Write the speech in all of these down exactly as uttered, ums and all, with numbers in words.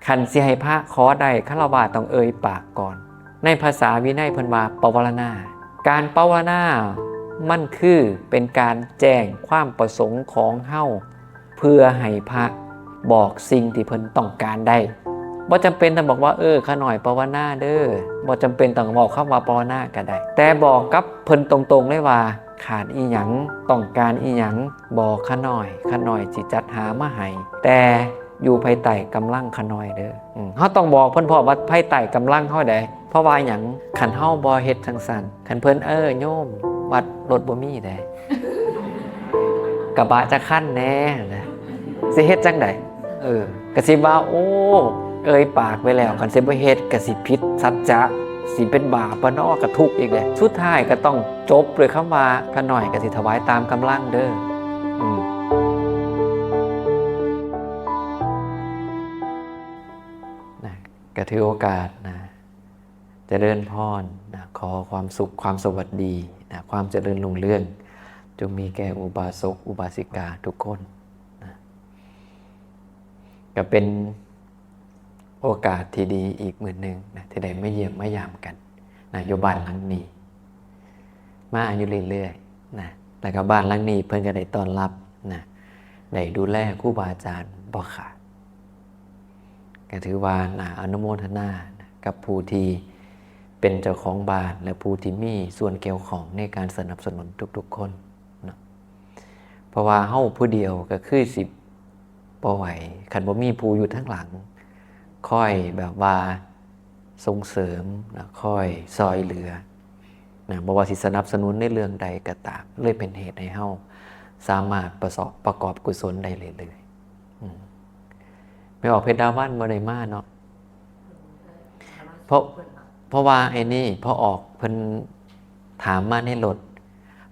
คันสิให้พระขอได้ ฆราวาสต้องเอ่ยปากก่อน ในภาษาวินัยเพิ่นว่าปวารณา การปวารณามันคือเป็นการแจ้งความประสงค์ของเฮา เพื่อให้พระบอกสิ่งที่เพิ่นต้องการได้ บ่จำเป็นต้องบอกว่า เออ ข้าน้อยปวารณาเด้อ บ่จำเป็นต้องบอกคำว่าปวารณาก็ได้ แต่บอกกับเพิ่นตรงๆเลยว่า ขาดอีหยัง ต้องการอีหยัง บอกข้าน้อย ข้าน้อยสิจัดหามาให้ แต่อยู่ภายใต้กำลังข้าน้อยเด้อ อืม เฮาต้องบอกเพิ่นพร้อมว่าภายใต้กำลังเฮาใด เพราะว่าหยัง คันเฮาบ่เฮ็ดจั่งซั้น คันเพิ่น เออ โยม วัดรถบ่มีเด้ กระบะจักคันแหน่นะ สิเฮ็ดจั่งใด เออ ก็สิว่า โอ้ เอ่ยปากไปแล้ว คันสิบ่เฮ็ดก็สิผิดสัจจะ สิเป็นบาปบ่น้อ ก็ทุกข์อีกเด้ สุดท้ายก็ต้องจบด้วยคำว่า ข้าน้อยก็สิถวายตามกำลังเด้อ อืม นะ ก็ถือโอกาสนะ เจริญพรนะ ขอความสุข ความสวัสดีนะ ความเจริญรุ่งเรือง จงมีแก่อุบาสก อุบาสิกาทุกคนนะ ก็เป็นโอกาสที่ดีอีกมื้อหนึ่งนะ ที่ได้มาเยี่ยมมายามกันนะ อยู่บ้านหลังนี้ มาอยู่เรื่อยๆนะ แล้วก็บ้านหลังนี้เพิ่นก็ได้ต้อนรับนะ ได้ดูแลครูบาอาจารย์บ่ขาด ก็ถือว่าน่าอนุโมทนานะ กับผู้ที่เป็นเจ้าของบ้าน และผู้ที่มีส่วนเกี่ยวข้องในการสนับสนุนทุกๆคนเนาะ เพราะว่าเฮาผู้เดียวก็คือสิบ่ไหว คันบ่มีผู้อยู่ทางหลัง คอยแบบว่าส่งเสริมนะ คอยซอยเหลือนะ บ่ว่าสิสนับสนุนในเรื่องใดก็ตาม เลยเป็นเหตุให้เฮาสามารถประสอบ ประกอบกุศลได้เรื่อยๆ อืม แม่ออกเพชรดาวันบ่ได้มาเนาะ เพราะ เพราะว่าไอ้นี่ พอออกเพิ่นถามมาในรถ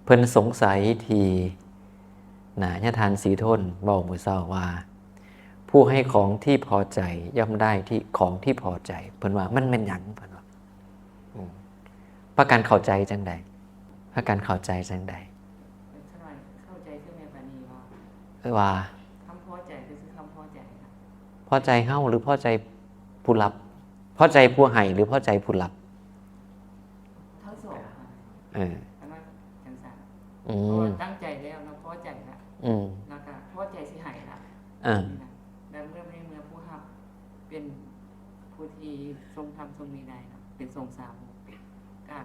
เพิ่นสงสัยที่นะ ญาทานสีทนเว้ามื้อเช้าว่า ผู้ให้ของที่พอใจย่อมได้ที่ ของที่พอใจ เพิ่นว่ามันแม่นหยัง เพิ่นว่า อืม พากันเข้าใจจั่งใด พากันเข้าใจจั่งใด เป็นสมัยเข้าใจคือแม่ปานีว่า เออ ว่า คำพอใจก็คือคำพอใจค่ะ พอใจเฮาหรือพอใจผู้รับ พอใจผู้ให้หรือพอใจผู้รับ ทั้งสองค่ะ เออ อันนั้นจังซั่น อืม เพราะว่าตั้งใจแล้วเนาะ พอใจละ อืม แล้วก็พอใจสิให้ละ อ่า นี่นะ แล้วเมื่อ ในเมื่อผู้รับเป็นผู้ที่ทรงธรรมทรงวินัยเนาะ เป็นสงฆ์สาวก ก็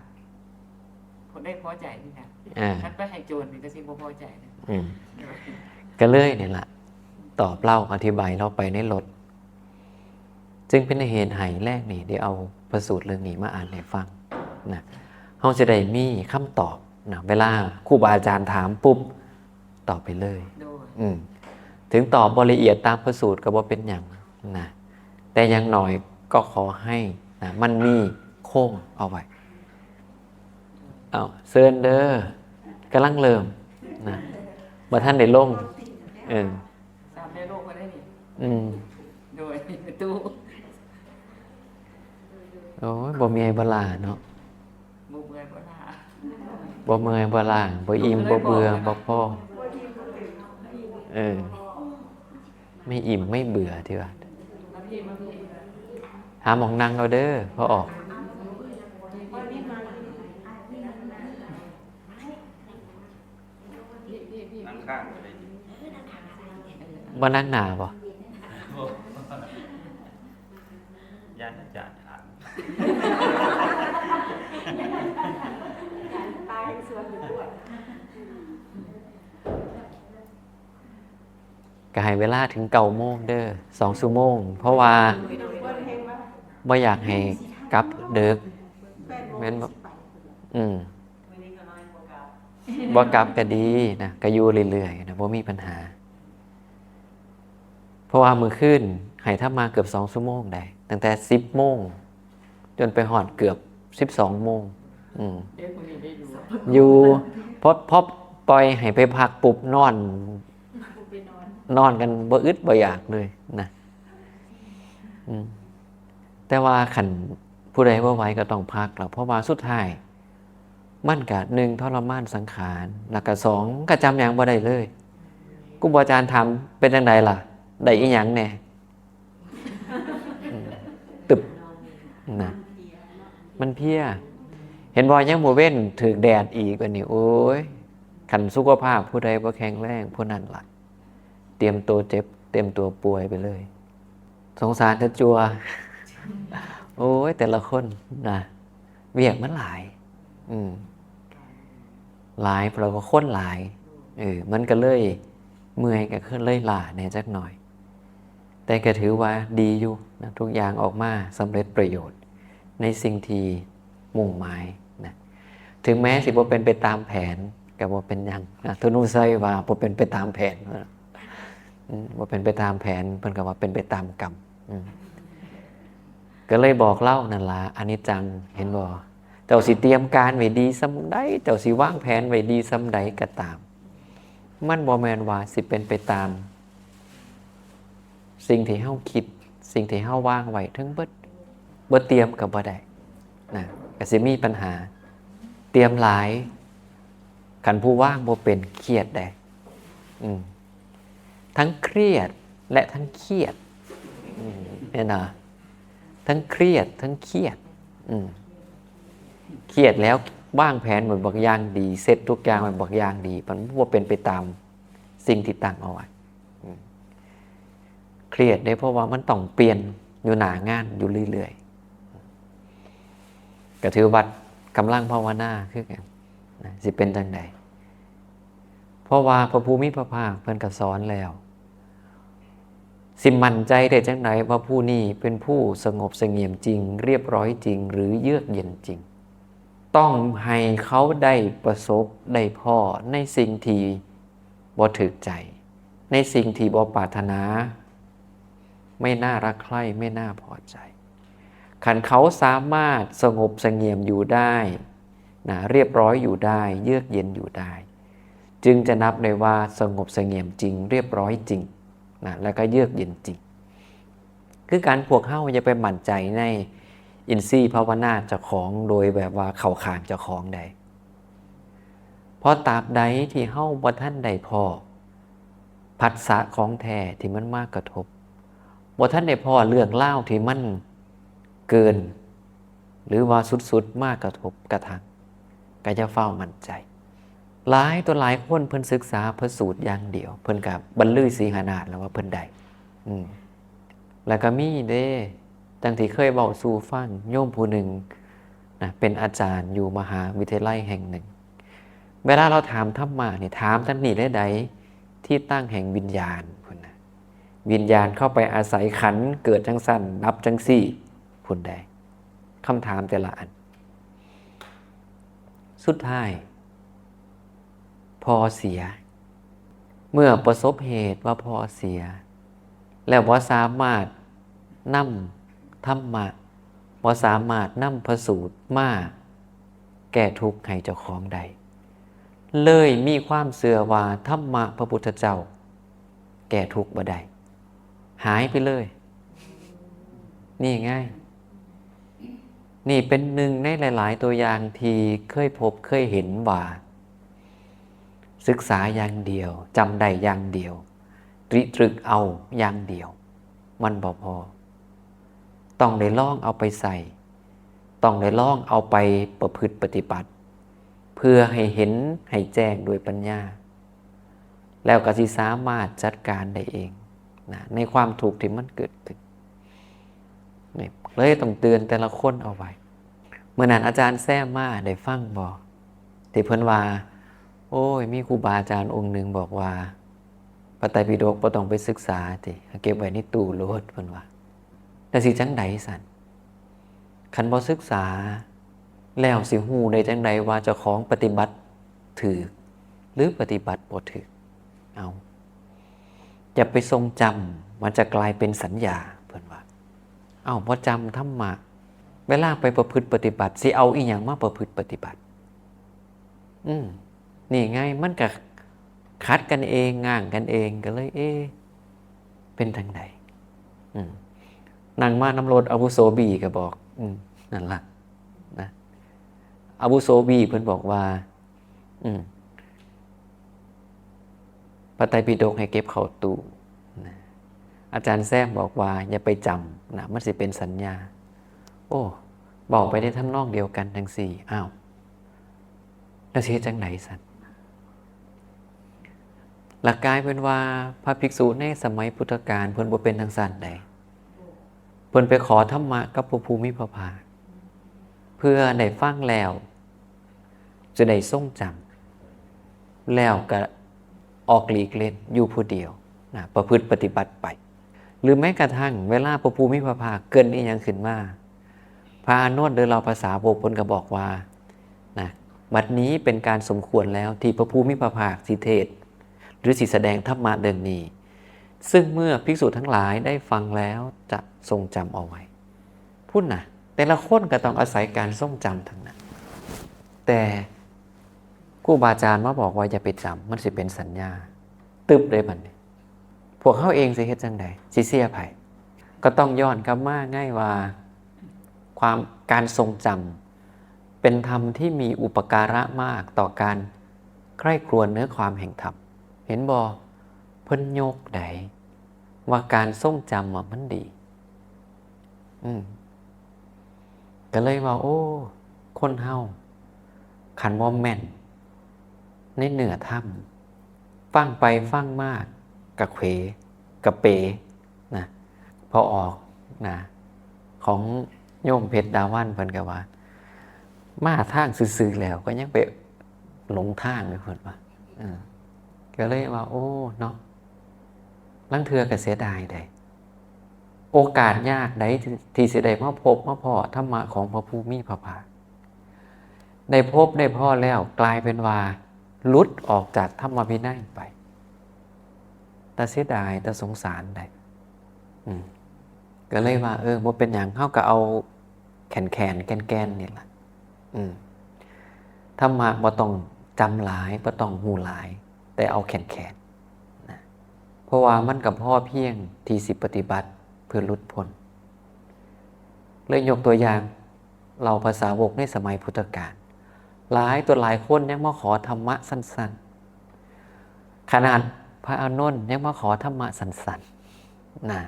ผลได้พอใจคือกัน อ่า คันไปให้โจรนี่ก็สิบ่พอใจนะ อืม ก็เลยนี่ล่ะ ตอบเล่าอธิบายเล่าไปในรถ จึงเป็นเหตุให้แรกนี่ได้เอาพระสูตรเรื่องนี้มาอ่านให้ฟังนะ เฮาสิได้มีคำตอบนะ เวลาครูบาอาจารย์ถามปุ๊บ ตอบไปเลย โดย อืม ถึงตอบบ่ละเอียดตามพระสูตรก็บ่เป็นหยังนะ แต่อย่างน้อยก็ขอให้นะ มันมีโครงเอาไว้ เอา เชิญเด้อ กำลังเริ่มนะ บ่ทันได้ลง เออ ตามได้โลกมาได้นี่ อืม โดยตู้ โอ้ย บ่เมื่อยบ่ล้าเนาะ บ่เมื่อยบ่ล้า บ่เมื่อยบ่ล้า บ่อิ่มบ่เบื่อ บ่พอ เออ ไม่อิ่มไม่เบื่อที่ว่า มาพี่ มาพี่ หาหม่องนั่งเอาเด้อ พอออก พี่ พี่ พี่ นั่งข้างก็ได้ บ่นั่งหน้าบ่ ย่านอาจารย์ถาม ตายสวนอยู่ด้วย ก็ให้เวลาถึงเก้าโมงเด้อ สองชั่วโมง เพราะว่าบ่อยากให้กลับดึก แม่นบ่ อืม บ่กลับก็ดีนะ ก็อยู่เรื่อยๆนะ บ่มีปัญหา เพราะว่ามื้อคืนให้ธรรมะเกือบสองชั่วโมงได้ ตั้งแต่สิบโมง จนไปฮอดเกือบสิบสองโมง อืม เอ๊ะ มื้อนี้ได้อยู่ อยู่ พอ พอปล่อยให้ไปพักปุ๊บ นอน ไปนอน นอนกันบ่อึดบ่อยากเลยนะ อืม แต่ว่าคันผู้ใดบ่ไหวก็ต้องพักแล้ว เพราะว่าสุดท้าย มันก็ หนึ่ง ทรมานสังขาร แล้วก็ สอง ก็จำหยังบ่ได้เลย ครูบาอาจารย์ถาม เป็นจั่งใดล่ะ ได้อีหยังแหน่ เ นะ มันเพลีย เห็นบ่ ยังมื้อเว็นถืกแดดอีก อันนี้ โอ้ย คันสุขภาพผู้ใดบ่แข็งแรง ผู้นั้นล่ะ เตรียมตัวเจ็บ เตรียมตัวป่วยไปเลย สงสารแต่จั่ว โอ้ย แต่ละคนนะ เวียกมันหลาย อืม หลาย เพราะว่าคนหลาย เออ มันก็เลยเมื่อย ก็คือเลยล้าแหน่จักหน่อย แต่ก็ถือว่าดีอยู่นะ ทุกอย่างออกมาสำเร็จประโยชน์ในสิ่งที่มุ่งหมายนะ ถึงแม้สิบ่เป็นไปตามแผน ก็บ่เป็นหยังนะ ธนุชัยว่าบ่เป็นไปตามแผน อืม บ่เป็นไปตามแผน เพิ่นก็ว่าเป็นไปตามกรรม อืม ก็เลยบอกลาวนั่นล่ะ อนิจจัง เห็นบ่ เจ้าสิเตรียมการไว้ดีส่ำใด เจ้าสิวางแผนไว้ดีส่ำใดก็ตาม มันบ่แม่นว่าสิเป็นไปตาม สิ่งที่เฮาคิด สิ่งที่เฮาวางไว้ทั้งเบิด บ่เตรียมก็บ่ได้นะ ก็สิมีปัญหา เตรียมหลาย คันผู้วางบ่เป็น เครียดได้ อืม ทั้งเครียดและทั้งเครียด อืม เนี่ยนะ ทั้งเครียดทั้งเครียด อืม เครียดแล้ววางแผนไว้บักอย่างดี เซตทุกอย่างไว้บักอย่างดี มันบ่เป็นไปตามสิ่งที่ตั้งเอาไว้ อืม เครียดเด้ เพราะว่ามันต้องเปลี่ยนอยู่หน้างานอยู่เรื่อยๆ ก็ถือวัดกำลังภาวนาคือกันนะ สิเป็นจั่งใด เพราะว่าพระผู้มีพระภาคเพิ่นก็สอนแล้ว สิมั่นใจได้จั่งใดว่าผู้นี้เป็นผู้สงบเสงี่ยมจริง เรียบร้อยจริง หรือเยือกเย็นจริง ต้องให้เขาได้ประสบได้พ้อในสิ่งที่บ่ถูกใจ ในสิ่งที่บ่ปรารถนา ไม่น่ารักใคร่ ไม่น่าพอใจ คันเขาสามารถสงบเสงี่ยมอยู่ได้นะ เรียบร้อยอยู่ได้ เยือกเย็นอยู่ได้ จึงจะนับได้ว่าสงบเสงี่ยมจริง เรียบร้อยจริงนะ แล้วก็เยือกเย็นจริง คือกัน พวกเฮาอย่าไปมั่นใจในอินทรีย์ภาวนาเจ้าของ โดยแบบว่าเข้าข้างเจ้าของได้ เพราะตราบใดที่เฮาบ่ทันได้พ้อผัสสะของแท้ที่มันมากระทบ บ่ทันได้พ้อเรื่องราวที่มันเกิน หรือว่าสุดๆ มากระทบกระทั่ง ก็อย่าฟ้าวมั่นใจ หลายต่อหลายคนเพิ่นศึกษาพระสูตรอย่างเดียว เพิ่นก็บรรลุสีหนาฏแล้วว่าเพิ่นได้ อืม แล้วก็มีเด้ จั่งที่เคยเว้าสู่ฟัง โยมผู้หนึ่งนะ เป็นอาจารย์อยู่มหาวิทยาลัยแห่งหนึ่ง เวลาเราถามธรรมะนี่ ถามทั้งนี้ได้ใด ที่ตั้งแห่งวิญญาณพุ้นนะ วิญญาณเข้าไปอาศัยขันธ์ เกิดจั่งซั่น ดับจั่งซี่พุ้นใด คำถามแต่ละอัน สุดท้าย พ่อเสีย เมื่อประสบเหตุว่าพ่อเสีย แล้วบ่สามารถนำธรรมะ บ่สามารถนำพระสูตรมาแก้ทุกข์ให้เจ้าของได้ เลยมีความเชื่อว่าธรรมะพระพุทธเจ้าแก้ทุกข์บ่ได้ หายไปเลย นี่ไง นี่เป็นหนึ่งในหลายๆ ตัวอย่างที่เคยพบเคยเห็นว่า ศึกษาอย่างเดียว จำได้อย่างเดียว ตริตรึกเอาอย่างเดียว มันบ่พอ ต้องได้ลองเอาไปใช้ ต้องได้ลองเอาไปประพฤติปฏิบัติ เพื่อให้เห็นให้แจ้งด้วยปัญญา แล้วก็สิสามารถจัดการได้เองนะ ในความทุกข์ที่มันเกิดขึ้น นี่เลยต้องเตือนแต่ละคนเอาไว้ เมื่อนั้นอาจารย์แซมมาได้ฟังบ่ ที่เพิ่นว่า โอ้ย มีครูบาอาจารย์องค์หนึ่งบอกว่า พระไตรปิฎกบ่ต้องไปศึกษาติ เก็บไว้ในตู้โลด เพิ่นว่า แต่สิจั่งใดซั่น คันบ่ศึกษา แล้วสิฮู้ได้จั่งใดว่าเจ้าของปฏิบัติถูก หรือปฏิบัติบ่ถูก เอา อย่าไปทรงจำ มันจะกลายเป็นสัญญา เพิ่นว่า เอ้า บ่จำธรรมะ เวลาไปประพฤติปฏิบัติ สิเอาอีหยังมาประพฤติปฏิบัติ อืม นี่ไง มันก็ขัดกันเอง ง้างกันเอง ก็เลย เอ๊ะ เป็นจั่งใด อืม นั่งมานำรถอาวุโสบีก็บอก อืม นั่นล่ะ นะ อาวุโสบีเพิ่นบอกว่า อืม พระไตรปิฎกให้เก็บเข้าตู้นะ อาจารย์แซมบอกว่า อย่าไปจำนะ มันสิเป็นสัญญา โอ้ บอกไปในทำนองเดียวกันจังซี่ อ้าว แล้วสิเฮ็ดจังใดซั่น หลักกลายเป็นว่าพระภิกษุในสมัยพุทธกาลเพิ่นบ่เป็นจังซั่นใด เพิ่นไปขอธรรมะกับพระผู้มีพระภาค เพื่อได้ฟังแล้ว จะได้ทรงจำ แล้วก็ออกหลีกเล่นอยู่ผู้เดียวนะ ประพฤติปฏิบัติไป หรือแม้กระทั่งเวลาพระผู้มีพระภาคเกริ่นอีหยังขึ้นมา พระอานนท์หรือเหล่าพระสาวกเพิ่นก็บอกว่านะ บัดนี้เป็นการสมควรแล้วที่พระผู้มีพระภาคสิเทศน์ หรือสิแสดงธรรมะเรื่องนี้ ซึ่งเมื่อภิกษุทั้งหลายได้ฟังแล้วจะทรงจำเอาไว้ พุ้นนะ แต่ละคนก็ต้องอาศัยการทรงจำทั้งนั้น แต่ครูบาอาจารย์มาบอกว่าอย่าไปจำ มันสิเป็นสัญญา ตึบเลยบัดนี้ พวกเฮาเองสิเฮ็ดจังใด สิเชื่อไผ ก็ต้องย้อนกลับมาไงว่า ความ การทรงจำเป็นธรรมที่มีอุปการะมากต่อการใคร่ครวญเนื้อความแห่งธรรม เห็นบ่ เพิ่นยกใดว่าการทรงจำว่ามันดี อืม ก็เลยว่า โอ้ คนเฮา คันบ่แม่น ในเนื้อธรรม ฟังไปฟังมากะเขวกะเปนะ พอออกนะ ของโยมเพชรดาวันเพิ่นก็ว่า มาทางซื่อๆแล้วก็ยังไปหลงทางอยู่เพิ่นว่า เออ ก็เลยว่า โอ้ เนาะ ลางเทื่อก็เสียดายได้ โอกาสยากใดที่ ที่สิได้มาพบมาพ้อธรรมะของพระผู้มีพระภาค ได้พบได้พ้อแล้วกลายเป็นว่าหลุดออกจากธรรมวินัยไป แต่เสียดาย แต่สงสารได้ อืม ก็เลยว่า เออ บ่เป็นหยัง เฮาก็เอาแขนๆ แก่นๆ นี่ล่ะ อืม ธรรมะบ่ต้องจำหลาย บ่ต้องฮู้หลาย แต่เอาแขนๆ นะ เพราะว่ามันก็พอเพียงที่สิปฏิบัติเพื่อหลุดพ้น เลยยกตัวอย่าง เหล่าพระสาวกในสมัยพุทธกาล หลายต่อหลายคนยังมาขอธรรมะสั้นๆ ขนาดพระอานนท์ยังมาขอธรรมะสั้นๆ นะ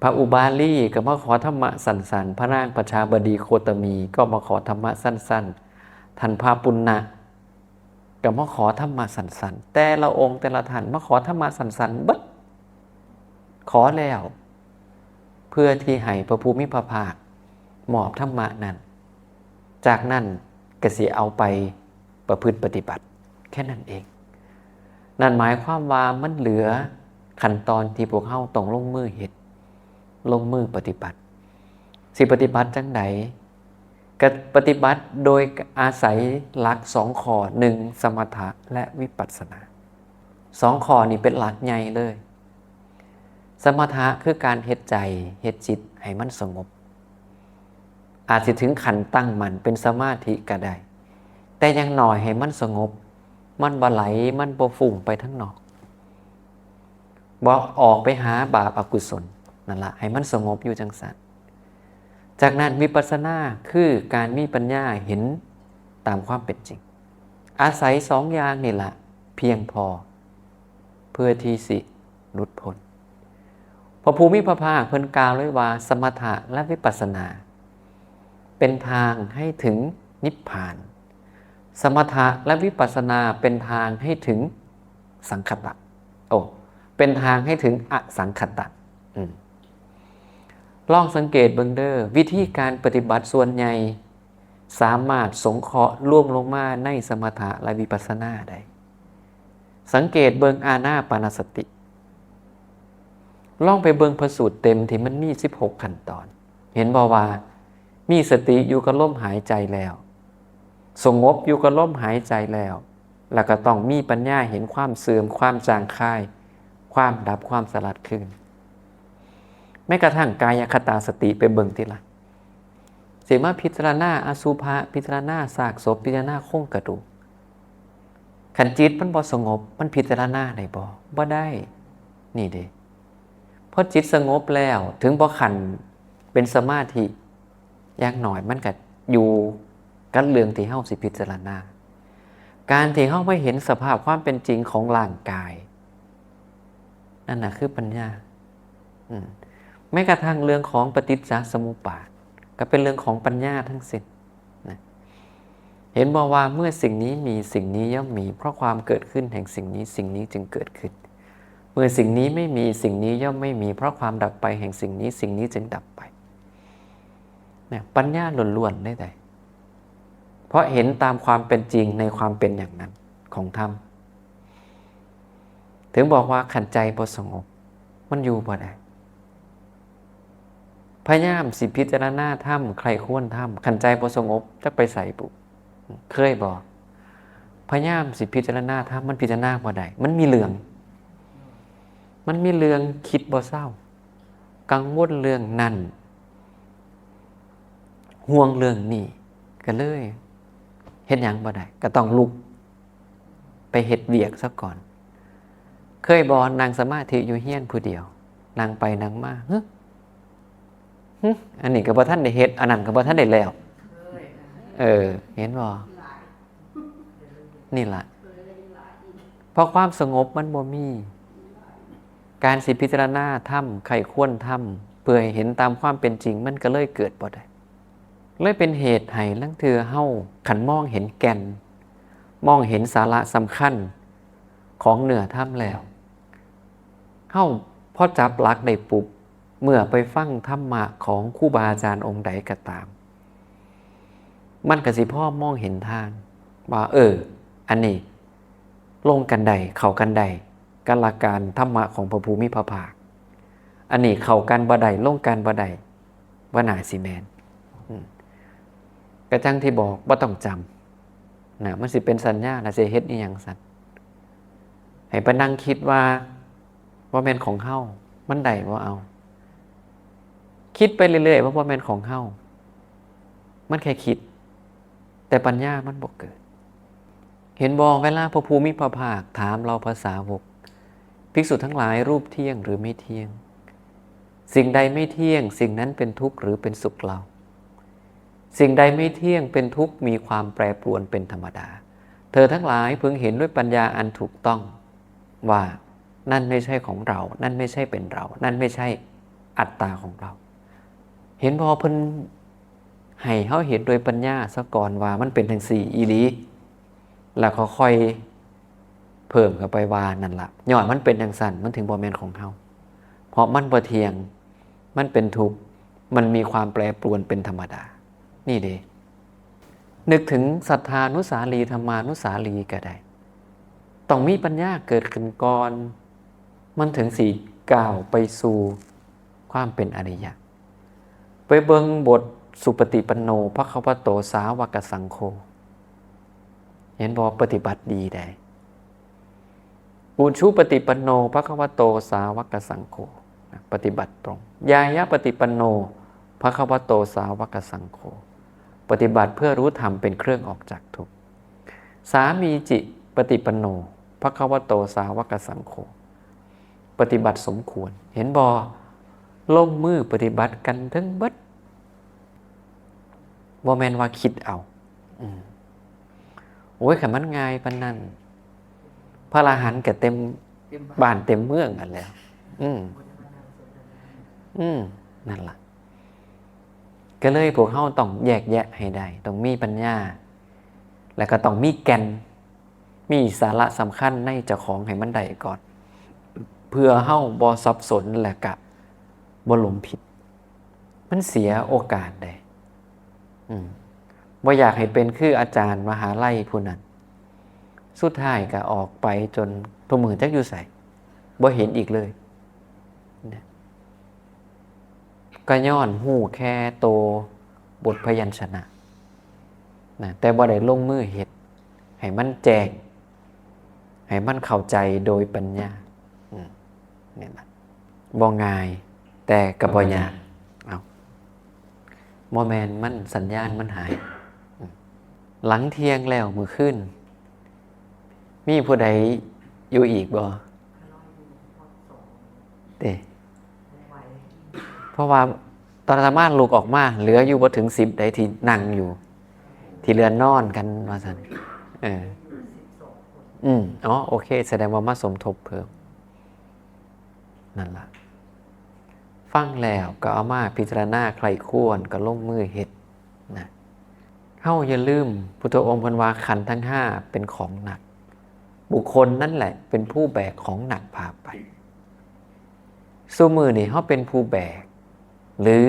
พระอุบาลีก็มาขอธรรมะสั้นๆ พระนางประชาบดีโคตมีก็มาขอธรรมะสั้นๆ ท่านพระปุณณะก็มาขอธรรมะสั้นๆ แต่ละองค์แต่ละท่านมาขอธรรมะสั้นๆ เบิด ขอแล้ว เพื่อที่ให้พระผู้มีพระภาคมอบธรรมะนั้น จากนั้นก็สิเอาไปประพฤติปฏิบัติ แค่นั้นเอง นั่นหมายความว่ามันเหลือขั้นตอนที่พวกเฮาต้องลงมือเฮ็ด ลงมือปฏิบัติ สิปฏิบัติจังใด ก็ปฏิบัติโดยอาศัยหลักสองข้อ หนึ่ง สมถะและวิปัสสนา สองข้อนี้เป็นหลักใหญ่เลย สมถะคือการเฮ็ดใจ เฮ็ดจิตให้มันสงบ อาจสิถึงขั้นตั้งมั่นเป็นสมาธิก็ได้ แต่อย่างน้อยให้มันสงบ มันบ่ไหล มันบ่ฟุ้งไปทางนอก บ่ออกไปหาบาปอกุศล นั่นละ ให้มันสงบอยู่จังซั่น จากนั้นวิปัสสนาคือการมีปัญญาเห็นตามความเป็นจริง อาศัยสองอย่างนี่ละเพียงพอ เพื่อที่สิหลุดพ้น พระผู้มีพระภาคเพิ่นกล่าวเลยว่า สมถะและวิปัสสนา เป็นทางให้ถึงนิพพาน สมถะและวิปัสสนาเป็นทางให้ถึงสังคตะ โอ้ เป็นทางให้ถึงอสังคตะ อืม ลองสังเกตเบิ่งเด้อ วิธีการปฏิบัติส่วนใหญ่ สามารถสงเคราะห์รวมลงมาในสมถะและวิปัสสนาได้ สังเกตเบิ่งอานาปานสติ ลองไปเบิ่งพระสูตรเต็มที่มันมีสิบหกขั้นตอน เห็นบ่ว่ามีสติอยู่กับลมหายใจแล้ว สงบอยู่กับลมหายใจแล้ว แล้วก็ต้องมีปัญญาเห็นความเสื่อม ความจางคาย ความดับ ความสลัดคืน แม้กระทั่งกายคตาสติไปเบิ่งติล่ะ สิมาพิจารณาอสุภะ พิจารณาซากศพ พิจารณาโครงกระดูก คันจิตมันบ่สงบ มันพิจารณาได้บ่ บ่ได้ นี่เด้ พอจิตสงบแล้ว ถึงบ่ขั้นเป็นสมาธิ อย่างน้อยมันก็อยู่กับเรื่องที่เฮาสิพิจารณา การที่เฮามาเห็นสภาพความเป็นจริงของร่างกาย นั่นน่ะคือปัญญา อืม แม้กระทั่งเรื่องของปฏิจจสมุปบาท ก็เป็นเรื่องของปัญญาทั้งสิ้นนะ เห็นบ่ว่าเมื่อสิ่งนี้มีสิ่งนี้ย่อมมี เพราะความเกิดขึ้นแห่งสิ่งนี้สิ่งนี้จึงเกิดขึ้น เมื่อสิ่งนี้ไม่มีสิ่งนี้ย่อมไม่มี เพราะความดับไปแห่งสิ่งนี้สิ่งนี้จึงดับไปนะ ปัญญาล้วนๆเลยแต่เพราะเห็นตามความเป็นจริงในความเป็นอย่างนั้นของธรรม ถึงบอกว่าคันใจบ่สงบ มันอยู่บ่ได้ พยายามสิพิจารณาธรรม ใคร่ครวญธรรม คันใจบ่สงบจักไปใสบุ เคยบ่ พยายามสิพิจารณาธรรม มันพิจารณาบ่ได้ มันมีเรื่อง มันมีเรื่องคิดบ่เซา กังวลเรื่องนั้น ห่วงเรื่องนี้ ก็เลยเฮ็ดหยังบ่ได้ ก็ต้องลุกไปเฮ็ดเวียกซะก่อน เคยบ่ นั่งสมาธิอยู่เฮือนผู้เดียว นั่งไปนั่งมา หึ หึ อันนี้ก็บ่ทันได้เฮ็ด อันนั้นก็บ่ทันได้แล้ว เออ เห็นบ่ นี่ล่ะ เพราะความสงบมันบ่มี การสิพิจารณาธรรม ใคร่ครวญธรรม เพื่อให้เห็นตามความเป็นจริง มันก็เลยเกิดบ่ได้ เลยเป็นเหตุให้ลางเทื่อเฮา คันมองเห็นแก่น มองเห็นสาระสำคัญของเนื้อธรรมแล้ว เฮาพอจับหลักได้ปุ๊บ เมื่อไปฟังธรรมะของครูบาอาจารย์องค์ใดก็ตาม มันก็สิพอมองเห็นทาง ว่า เออ อันนี้ลงกันได้ เข้ากันได้ กับหลักการธรรมะของพระผู้มีพระภาค อันนี้เข้ากันบ่ได้ ลงกันบ่ได้ บ่น่าสิแม่น อืม กะจั่งที่บอก บ่ต้องจำนะ มันสิเป็นสัญญา แล้วสิเฮ็ดอีหยังซั่น ให้ไปนั่งคิดว่า บ่แม่นของเฮา มันได้บ่เอา คิดไปเรื่อยๆ ว่าบ่แม่นของเฮา มันแค่คิด แต่ปัญญามันบ่เกิด เห็นบ่ เวลาพระผู้มีพระภาคถามเหล่าพระสาวก ภิกษุทั้งหลาย รูปเที่ยงหรือไม่เที่ยง สิ่งใดไม่เที่ยง สิ่งนั้นเป็นทุกข์หรือเป็นสุขเล่า สิ่งใดไม่เที่ยง เป็นทุกข์ มีความแปรปรวนเป็นธรรมดา เธอทั้งหลายพึงเห็นด้วยปัญญาอันถูกต้อง ว่านั่นไม่ใช่ของเรา นั่นไม่ใช่เป็นเรา นั่นไม่ใช่อัตตาของเรา เห็นบ่ เพิ่นให้เฮาเห็นโดยปัญญาซะก่อนว่ามันเป็นจั่งซี้อีหลี แล้วก็ค่อยเพิ่มเข้าไปว่านั่นล่ะ ย้อนมันเป็นจั่งซั่น มันถึงบ่แม่นของเฮา เพราะมันบ่เที่ยง มันเป็นทุกข์ มันมีความแปรปรวนเป็นธรรมดา นี่เด้ นึกถึงสัทธานุสาลี ธรรมานุสาลีก็ได้ ต้องมีปัญญาเกิดขึ้นก่อน มันถึงสิก้าวไปสู่ความเป็นอริยะ ไปเบิ่งบทสุปฏิปันโน ภควโต สาวกสังโฆ เห็นบ่ ปฏิบัติดีได้ อุชุปฏิปันโน ภควโต สาวกสังโฆ ปฏิบัติตรง ญาณปฏิปันโน ภควโต สาวกสังโฆ ปฏิบัติเพื่อรู้ธรรมเป็นเครื่องออกจากทุกข์ สามีจิปฏิปันโน ภควโต สาวกสังโฆ ปฏิบัติสมควร เห็นบ่ ลงมือปฏิบัติกันทั้งเบิด บ่แม่นว่าคิดเอา อืม โอ้ย คันมันง่ายปานนั้น พระอรหันต์ก็เต็ม เต็มบ้าน บ้านเต็มเมืองกันแล้ว อืม อืม นั่นล่ะ ก็เลยพวกเฮาต้องแยกแยะให้ได้ ต้องมีปัญญา แล้วก็ต้องมีแก่น มีสาระสำคัญในเจ้าของให้มันได้ก่อน เพื่อเฮาบ่สับสน และกะบ่หลงผิด มันเสียโอกาสเด้ อืม บ่อยากให้เป็นคืออาจารย์มหาลัยผู้นั้น สุดท้ายก็ออกไปจนทุกมื้อจักอยู่ไส บ่เห็นอีกเลย เนี่ย ก็ย้อนฮู้แค่โตบทพยัญชนะ นะ แต่บ่ได้ลงมือเฮ็ด ให้มันแจ้ง ให้มันเข้าใจโดยปัญญา อืม นี่ล่ะ บ่ง่าย แต่ก็บ่ยาก เอ้า บ่แม่นมันสัญญาณมันหาย อืม หลังเที่ยงแล้วมื้อคืน มีผู้ใดอยู่อีกบ่ เด้ เพราะว่าตอนอาตมาลุกออกมา เหลืออยู่บ่ถึงสิบใดที่นั่งอยู่ ที่เหลือนอนกันว่าซั่น เออ อืม อ๋อ โอเค แสดงว่ามาสมทบเพิ่ม นั่นล่ะ ฟังแล้วก็เอามาพิจารณาใคร่ครวญ ก็ลงมือเฮ็ดนะ เฮาอย่าลืม พุทธองค์เพิ่นว่าขันธ์ทั้งห้าเป็นของหนัก บุคคลนั่นแหละเป็นผู้แบกของหนักพาไป ซุมื้อนี้เฮาเป็นผู้แบก หรือ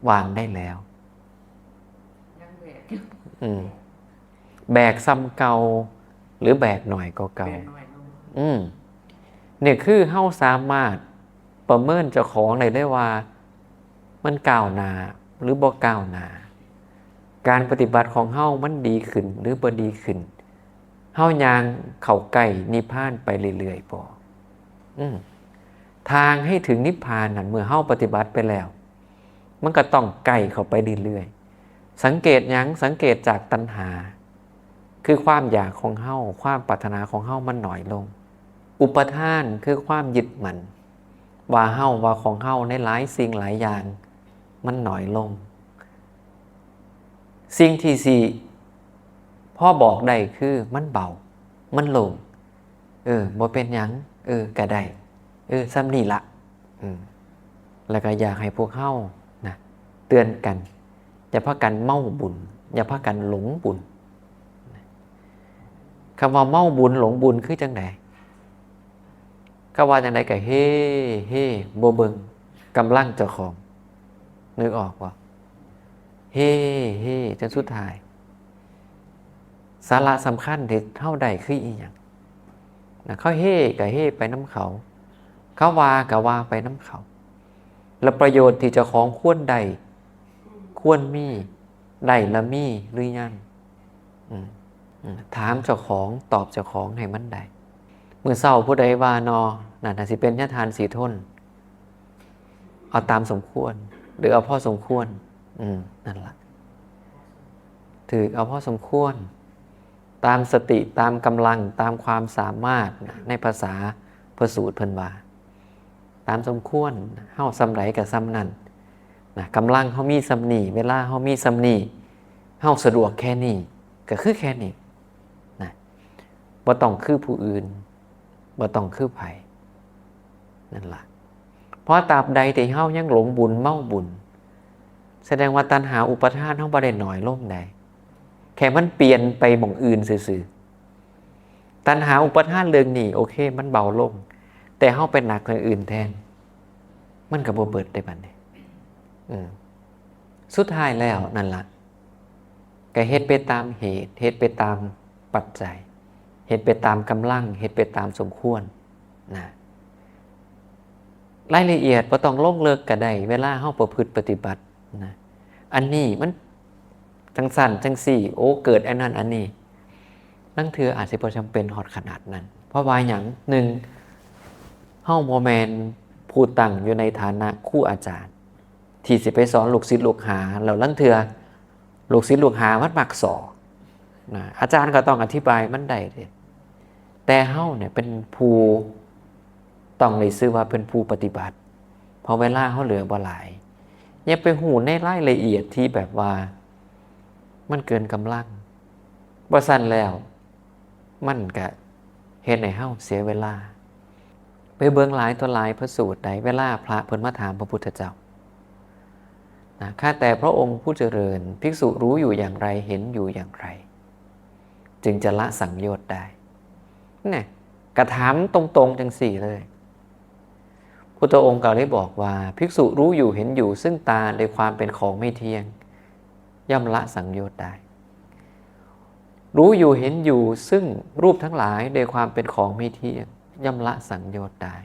วางได้แล้ว ยังแบกอยู่ อืม แบกส่ำเก่า หรือแบกน้อยกว่าเก่า แบกน้อยลง อืม นี่คือเฮาสามารถประเมินเจ้าของได้เลยว่า มันก้าวหน้าหรือบ่ก้าวหน้า การปฏิบัติของเฮามันดีขึ้นหรือบ่ดีขึ้น เฮาย่างเข้าใกล้นิพพานไปเรื่อยๆบ่ อืม ทางให้ถึงนิพพานนั่น เมื่อเฮาปฏิบัติไปแล้ว มันก็ต้องใกล้เข้าไปเรื่อยๆ สังเกตหยัง สังเกตจากตัณหา คือความอยากของเฮา ความปรารถนาของเฮามันน้อยลง อุปาทานคือความยึดมั่น ว่าเฮา ว่าของเฮาในหลายสิ่งหลายอย่าง มันน้อยลง สิ่งที่สี่ พอบอกได้คือมันเบา มันโล่ง เออ บ่เป็นหยัง เออ ก็ได้ เออ ส่ำนี้ละ อืม แล้วก็อยากให้พวกเฮานะ เตือนกัน อย่าพากันเมาบุญ อย่าพากันหลงบุญ คำว่าเมาบุญหลงบุญคือจังใด คำว่าจังใดก็เฮ่ เฮ่ บ่เบิ่งกำลังเจ้าของ นึกออกบ่ เฮ่ เฮ่ จนสุดท้าย สาระสำคัญที่เฮาได้คืออีหยังนะ เขาเฮ่ก็เฮ่ไปนำเขา เขาว่าก็ว่าไปนำเขา แล้วประโยชน์ที่เจ้าของควรได้ ควรมี ได้ละมีหรือยัง อืม อืม ถามเจ้าของ ตอบเจ้าของให้มันได้ มื้อเช้าผู้ใดว่านอ นั่นน่ะสิเป็นญาทานสีทน เอาตามสมควร หรือเอาพอสมควร อืม นั่นล่ะ ถือเอาพอสมควร ตามสติ ตามกำลัง ตามความสามารถนะ ในภาษาพระสูตรเพิ่นว่า ตามสมควร เฮาส่ำใดก็ส่ำนั้นนะ กำลังเฮามีส่ำนี้ เวลาเฮามีส่ำนี้ เฮาสะดวกแค่นี้ ก็คือแค่นี้นะ บ่ต้องคือผู้อื่น บ่ต้องคือไผ นั่นล่ะ เพราะตราบใดที่เฮายังหลงบุญเมาบุญ แสดงว่าตัณหาอุปาทานเฮาบ่ได้น้อยลงใด แค่มันเปลี่ยนไปหม่องอื่นซื่อๆ ตัณหาอุปาทานเรื่องนี้ โอเค มันเบาลง แต่เฮาไปหนักเรื่องอื่นแทน มันก็บ่เบิดได้บัดนี้ อืม สุดท้ายแล้วนั่นล่ะ ก็เฮ็ดไปตามเหตุ เฮ็ดไปตามปัจจัย เฮ็ดไปตามกำลัง เฮ็ดไปตามสมควรนะ รายละเอียดบ่ต้องลงเลิกก็ได้ เวลาเฮาประพฤติปฏิบัตินะ อันนี้มันจังซั่นจังซี่ โอ้ เกิดอันนั้นอันนี้ ลางเทื่ออาจสิบ่จำเป็นฮอดขนาดนั้น เพราะว่าหยัง หนึ่ง เฮาบ่แม่นผู้ตั้งอยู่ในฐานะครูอาจารย์ ที่สิไปสอนลูกศิษย์ลูกหา แล้วลางเทื่อลูกศิษย์ลูกหามันมักซ้อนะ อาจารย์ก็ต้องอธิบายมันได้เด้ แต่เฮาเนี่ยเป็นผู้ต้องได้ชื่อว่าเป็นผู้ปฏิบัติ เพราะเวลาเฮาเหลือบ่หลาย อย่าไปฮู้ในรายละเอียดที่แบบว่ามันเกินกำลัง บ่ซั้นแล้ว มันก็เฮ็ดให้เฮาเสียเวลา ไปเบิ่งหลายต่อหลายพระสูตรใด เวลาพระเพิ่นมาถามพระพุทธเจ้านะ ข้าแต่พระองค์ผู้เจริญ ภิกษุรู้อยู่อย่างไร เห็นอยู่อย่างไร จึงจะละสังโยชน์ได้ เนี่ย ก็ถามตรงๆจังซี่เลย พุทธองค์ก็เลยบอกว่า ภิกษุรู้อยู่เห็นอยู่ซึ่งตาโดยความเป็นของไม่เที่ยง ย่อมละสังโยชน์ได้ รู้อยู่เห็นอยู่ซึ่งรูปทั้งหลายโดยความเป็นของไม่เที่ยง ย่อมละสังโยชน์ได้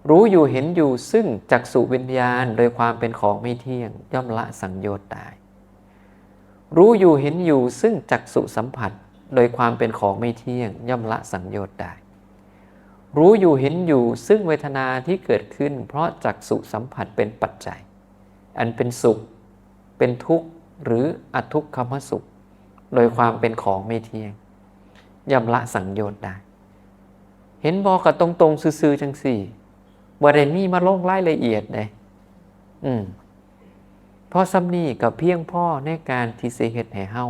รู้อยู่เห็นอยู่ซึ่งจักษุวิญญาณโดยความเป็นของไม่เที่ยง ย่อมละสังโยชน์ได้ รู้อยู่เห็นอยู่ซึ่งจักษุสัมผัสโดยความเป็นของไม่เที่ยง ย่อมละสังโยชน์ได้ รู้อยู่เห็นอยู่ซึ่งเวทนาที่เกิดขึ้นเพราะจักษุสัมผัสเป็นปัจจัย อันเป็นสุข เป็นทุกข์ หรืออทุกขมสุข โดยความเป็นของไม่เที่ยง ย่อมละสังโยชน์ได้ เห็นบ่ ก็ตรงๆซื่อๆจังซี่ บ่ได้มีมาลงรายละเอียดเด้ อืม เพราะส่ำนี้ก็เพียงพอในการที่สิเฮ็ดให้เฮา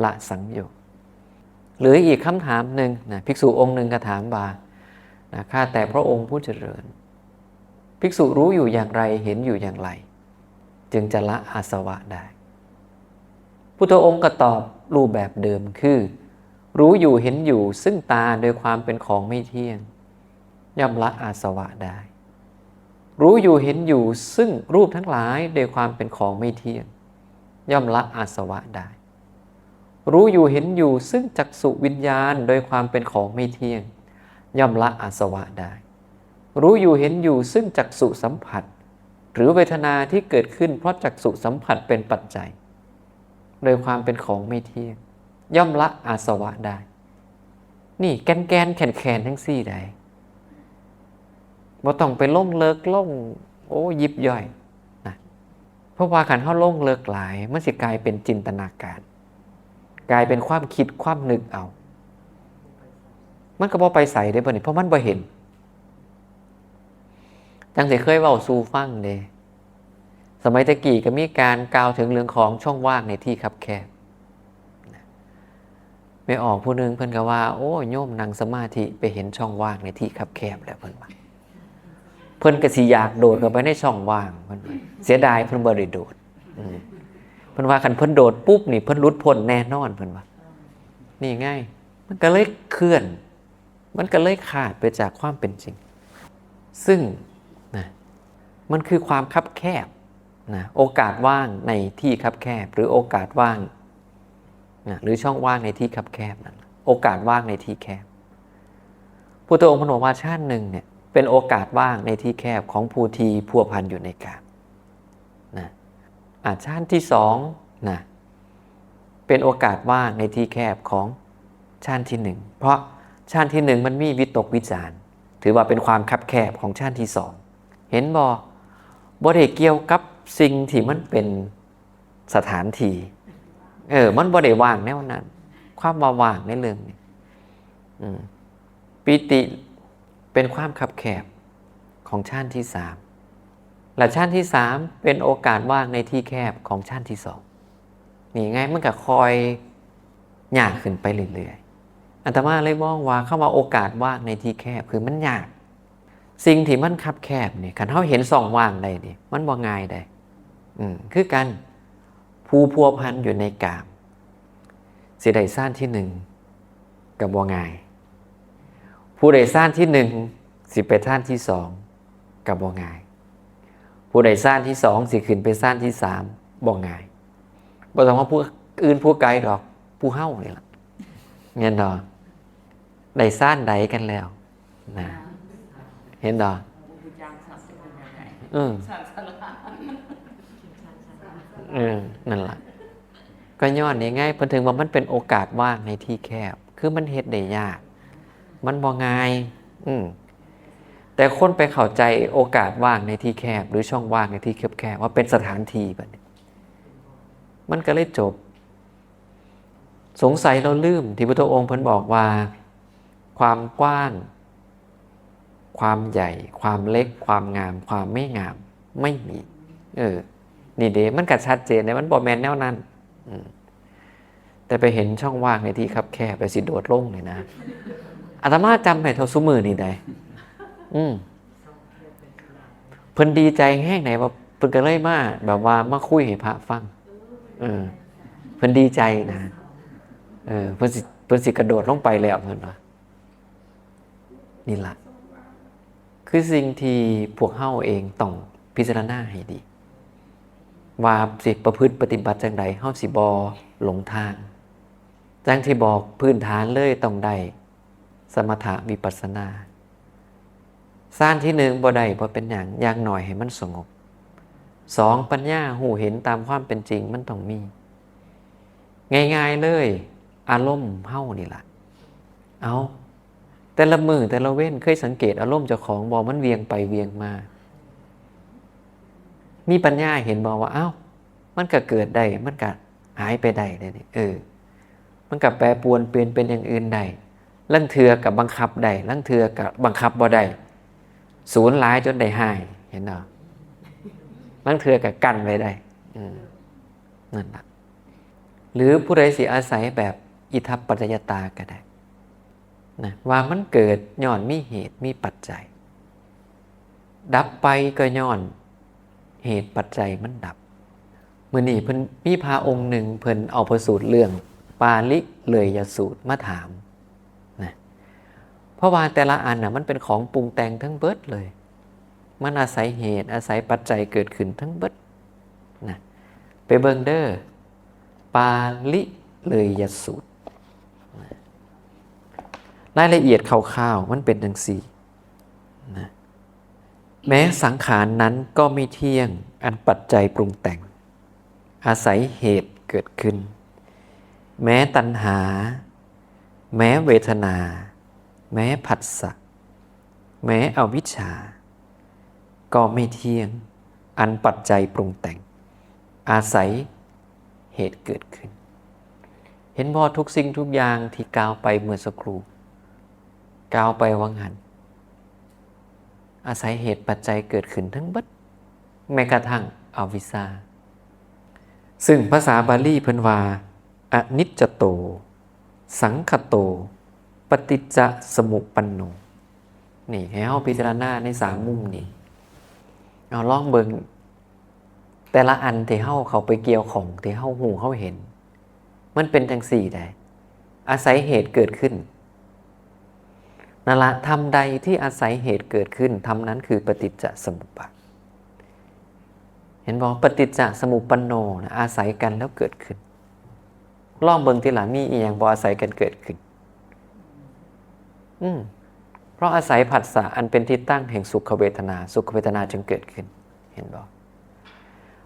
ละสังโยชน์ หรืออีกคำถามหนึ่งนะ ภิกษุองค์หนึ่งก็ถามว่านะ ข้าแต่พระองค์ผู้เจริญ ภิกษุรู้อยู่อย่างไร เห็นอยู่อย่างไร จึงจะละอาสวะได้ พุทธองค์ก็ตอบรูปแบบเดิมคือ รู้อยู่เห็นอยู่ซึ่งตาโดยความเป็นของไม่เที่ยง ย่อมละอาสวะได้ รู้อยู่เห็นอยู่ซึ่งรูปทั้งหลายโดยความเป็นของไม่เที่ยง ย่อมละอาสวะได้ รู้อยู่เห็นอยู่ซึ่งจักษุวิญญาณโดยความเป็นของไม่เที่ยง ย่อมละอาสวะได้ รู้อยู่เห็นอยู่ซึ่งจักษุสัมผัส หรือเวทนาที่เกิดขึ้นเพราะจักษุสัมผัสเป็นปัจจัย โดยความเป็นของไม่เที่ยง ย่อมละอาสวะได้ นี่แกนแกนแขนแขนทั้งสี่ใดบ่ต้องไปลงเลิกลง โอ้ ยิบย่อยนะ เพราะว่าคันเฮาลงเลิกหลาย มันสิกลายเป็นจินตนาการ กลายเป็นความคิดความนึกเอา มันก็บ่ไปไสเด้บัดนี้ เพราะมันบ่เห็น จังสิเคยเว้าสู่ฟังเด้ สมัยตะกี้ก็มีการกล่าวถึงเรื่องของช่องว่างในที่คับแคบ แม่ออกผู้หนึ่งเพิ่นก็ว่า โอ้ โยมนั่งสมาธิไปเห็นช่องว่างในที่คับแคบแล้ว เพิ่นว่า เพิ่นก็สิอยากโดดเข้าไปในช่องว่าง เพิ่นว่า เสียดายเพิ่นบ่ได้โดด อืม เพิ่นว่าคันเพิ่นโดดปุ๊บนี่เพิ่นหลุดพ้นแน่นอน เพิ่นว่า นี่ไง มันก็เลยเคลื่อน มันก็เลยขาดไปจากความเป็นจริง ซึ่งนะ มันคือความคับแคบนะ โอกาสว่างในที่คับแคบ หรือโอกาสว่างนะ หรือช่องว่างในที่คับแคบนั่นแหละ โอกาสว่างในที่แคบ พุทธองค์บอกว่าฌานหนึ่งเนี่ย เป็นโอกาสว่างในที่แคบของผู้ที่พัวพันอยู่ในกามนะ อ่ะ ฌานที่สองนะ เป็นโอกาสว่างในที่แคบของฌานที่หนึ่ง เพราะฌานที่หนึ่งมันมีวิตกวิจาร ถือว่าเป็นความคับแคบของฌานที่สอง เห็นบ่ บ่ได้เกี่ยวกับสิ่งที่มันเป็นสถานที่ เออ มันบ่ได้ว่างแนวนั้น ความว่าว่างในเรื่องนี้ อืม ปีติเป็นความคับแคบของฌานที่สาม และฌานที่สามเป็นโอกาสว่างในที่แคบของฌานที่สอง นี่ไง มันก็ค่อยยากขึ้นไปเรื่อยๆ อาตมาเลยมองว่าคำว่าโอกาสว่างในที่แคบคือมันยาก สิ่งที่มันคับแคบนี่ คันเฮาเห็นช่องว่างได้นี่ มันบ่ง่ายเด้ อืม คือกัน ผู้พัวพันอยู่ในกาม สิได้ฌานที่หนึ่งก็บ่ง่าย ผู้ได้ฌานที่หนึ่งสิไปฌานที่สองก็บ่ง่าย ผู้ได้ฌานที่สองสิขึ้นไปฌานที่สามบ่ง่าย บ่ต้องว่าผู้อื่นผู้ไกลดอก ผู้เฮานี่ล่ะ แม่นบ่ ได้ฌานใดกันแล้วนะ เห็นบ่ อืม เออ นั่นล่ะ ก็ย้อนนี่ไง เพิ่นถึงว่ามันเป็นโอกาสว่างในที่แคบ คือมันเฮ็ดได้ยาก มันบ่ง่าย อืม แต่คนไปเข้าใจโอกาสว่างในที่แคบ หรือช่องว่างในที่แคบๆ ว่าเป็นสถานที่บัดนี้ มันก็เลยจบ สงสัยเราลืมที่พุทธองค์เพิ่นบอกว่า ความกว้าง ความใหญ่ ความเล็ก ความงาม ความไม่งาม ไม่มี เออ นี่เด้ มันก็ชัดเจนเลย มันบ่แม่นแนวนั้น อืม แต่ไปเห็นช่องว่างในที่คับแคบ ไปสิโดดลงเลยนะ อาตมาจำให้เท่าซุมื้อนี่ได้ อืม เพิ่นดีใจแฮงไหนว่าเพิ่นก็เลยมา แบบว่ามาคุยให้พระฟัง เออ เพิ่นดีใจนะ เออ เพิ่นสิ เพิ่นสิกระโดดลงไปแล้ว เพิ่นว่า นี่ล่ะ คือสิ่งที่พวกเฮาเองต้องพิจารณาให้ดี ว่าสิประพฤติปฏิบัติจั่งใด เฮาสิบ่หลงทาง จั่งที่บอกพื้นฐานเลยต้องได้สมถะวิปัสสนา ฌานที่หนึ่งบ่ได้บ่เป็นหยัง อย่างน้อยให้มันสงบ สอง ปัญญารู้เห็นตามความเป็นจริงมันต้องมี ง่ายๆเลย อารมณ์เฮานี่ล่ะ เอา แต่ละมื้อแต่ละเว็นเคยสังเกตอารมณ์เจ้าของบ่ มันเวียงไปเวียงมา มีปัญญาเห็นบ่ว่า เอ้า มันก็เกิดได้ มันก็หายไปได้เด้นี่ เออ มันก็แปรปรวนเปลี่ยนเป็นอย่างอื่นได้ ลางเทื่อก็บังคับได้ ลางเทื่อก็บังคับบ่ได้ สูนหลายจนได้ฮ้าย เห็นบ่ ลางเทื่อก็กั้นไว้ได้ อืม นั่นล่ะ หรือผู้ใดสิอาศัยแบบอิทัปปัจจยตาก็ได้นะ ว่ามันเกิดย้อนมีเหตุมีปัจจัย ดับไปก็ย้อนเหตุปัจจัยมันดับ มื้อนี้เพิ่นมีพระองค์หนึ่ง เพิ่นเอาพระสูตรเรื่องปาลิเลยยสูตรมาถามนะ เพราะว่าแต่ละอันน่ะมันเป็นของปรุงแต่งทั้งเบิดเลย มันอาศัยเหตุอาศัยปัจจัยเกิดขึ้นทั้งเบิดนะ ไปเบิ่งเด้อ ปาลิเลยยสูตร รายละเอียดคร่าวๆมันเป็นจังซี่นะ แม้สังขารนั้นก็ไม่เที่ยง อันปัจจัยปรุงแต่ง อาศัยเหตุเกิดขึ้น แม้ตัณหา แม้เวทนา แม้ผัสสะ แม้อวิชชา ก็ไม่เที่ยง อันปัจจัยปรุงแต่ง อาศัยเหตุเกิดขึ้น เห็นบ่ ทุกสิ่งทุกอย่างที่กล่าวไปเมื่อสักครู่ กล่าวไปวังหัน อาศัยเหตุปัจจัยเกิดขึ้นทั้งเบิด แม้กระทั่งอวิชชา ซึ่งภาษาบาลีเพิ่นว่า อนิจจโต สังคโต ปฏิจจสมุปปันโน นี่ให้เฮาพิจารณาในสามมุมนี้ เอาลองเบิ่ง แต่ละอันที่เฮาเข้าไปเกี่ยวข้อง ที่เฮาฮู้เฮาเห็น มันเป็นจังซี่ใด อาศัยเหตุเกิดขึ้น นั่นละ ธรรมใดที่อาศัยเหตุเกิดขึ้น ธรรมนั้นคือปฏิจจสมุปบาท เห็นบ่ ปฏิจจสมุปปันโนนะ อาศัยกันแล้วเกิดขึ้น ลองเบิ่งติล่ะ มีอีหยังบ่อาศัยกันเกิดขึ้น อืม เพราะอาศัยผัสสะอันเป็นที่ตั้งแห่งสุขเวทนา สุขเวทนาจึงเกิดขึ้น เห็นบ่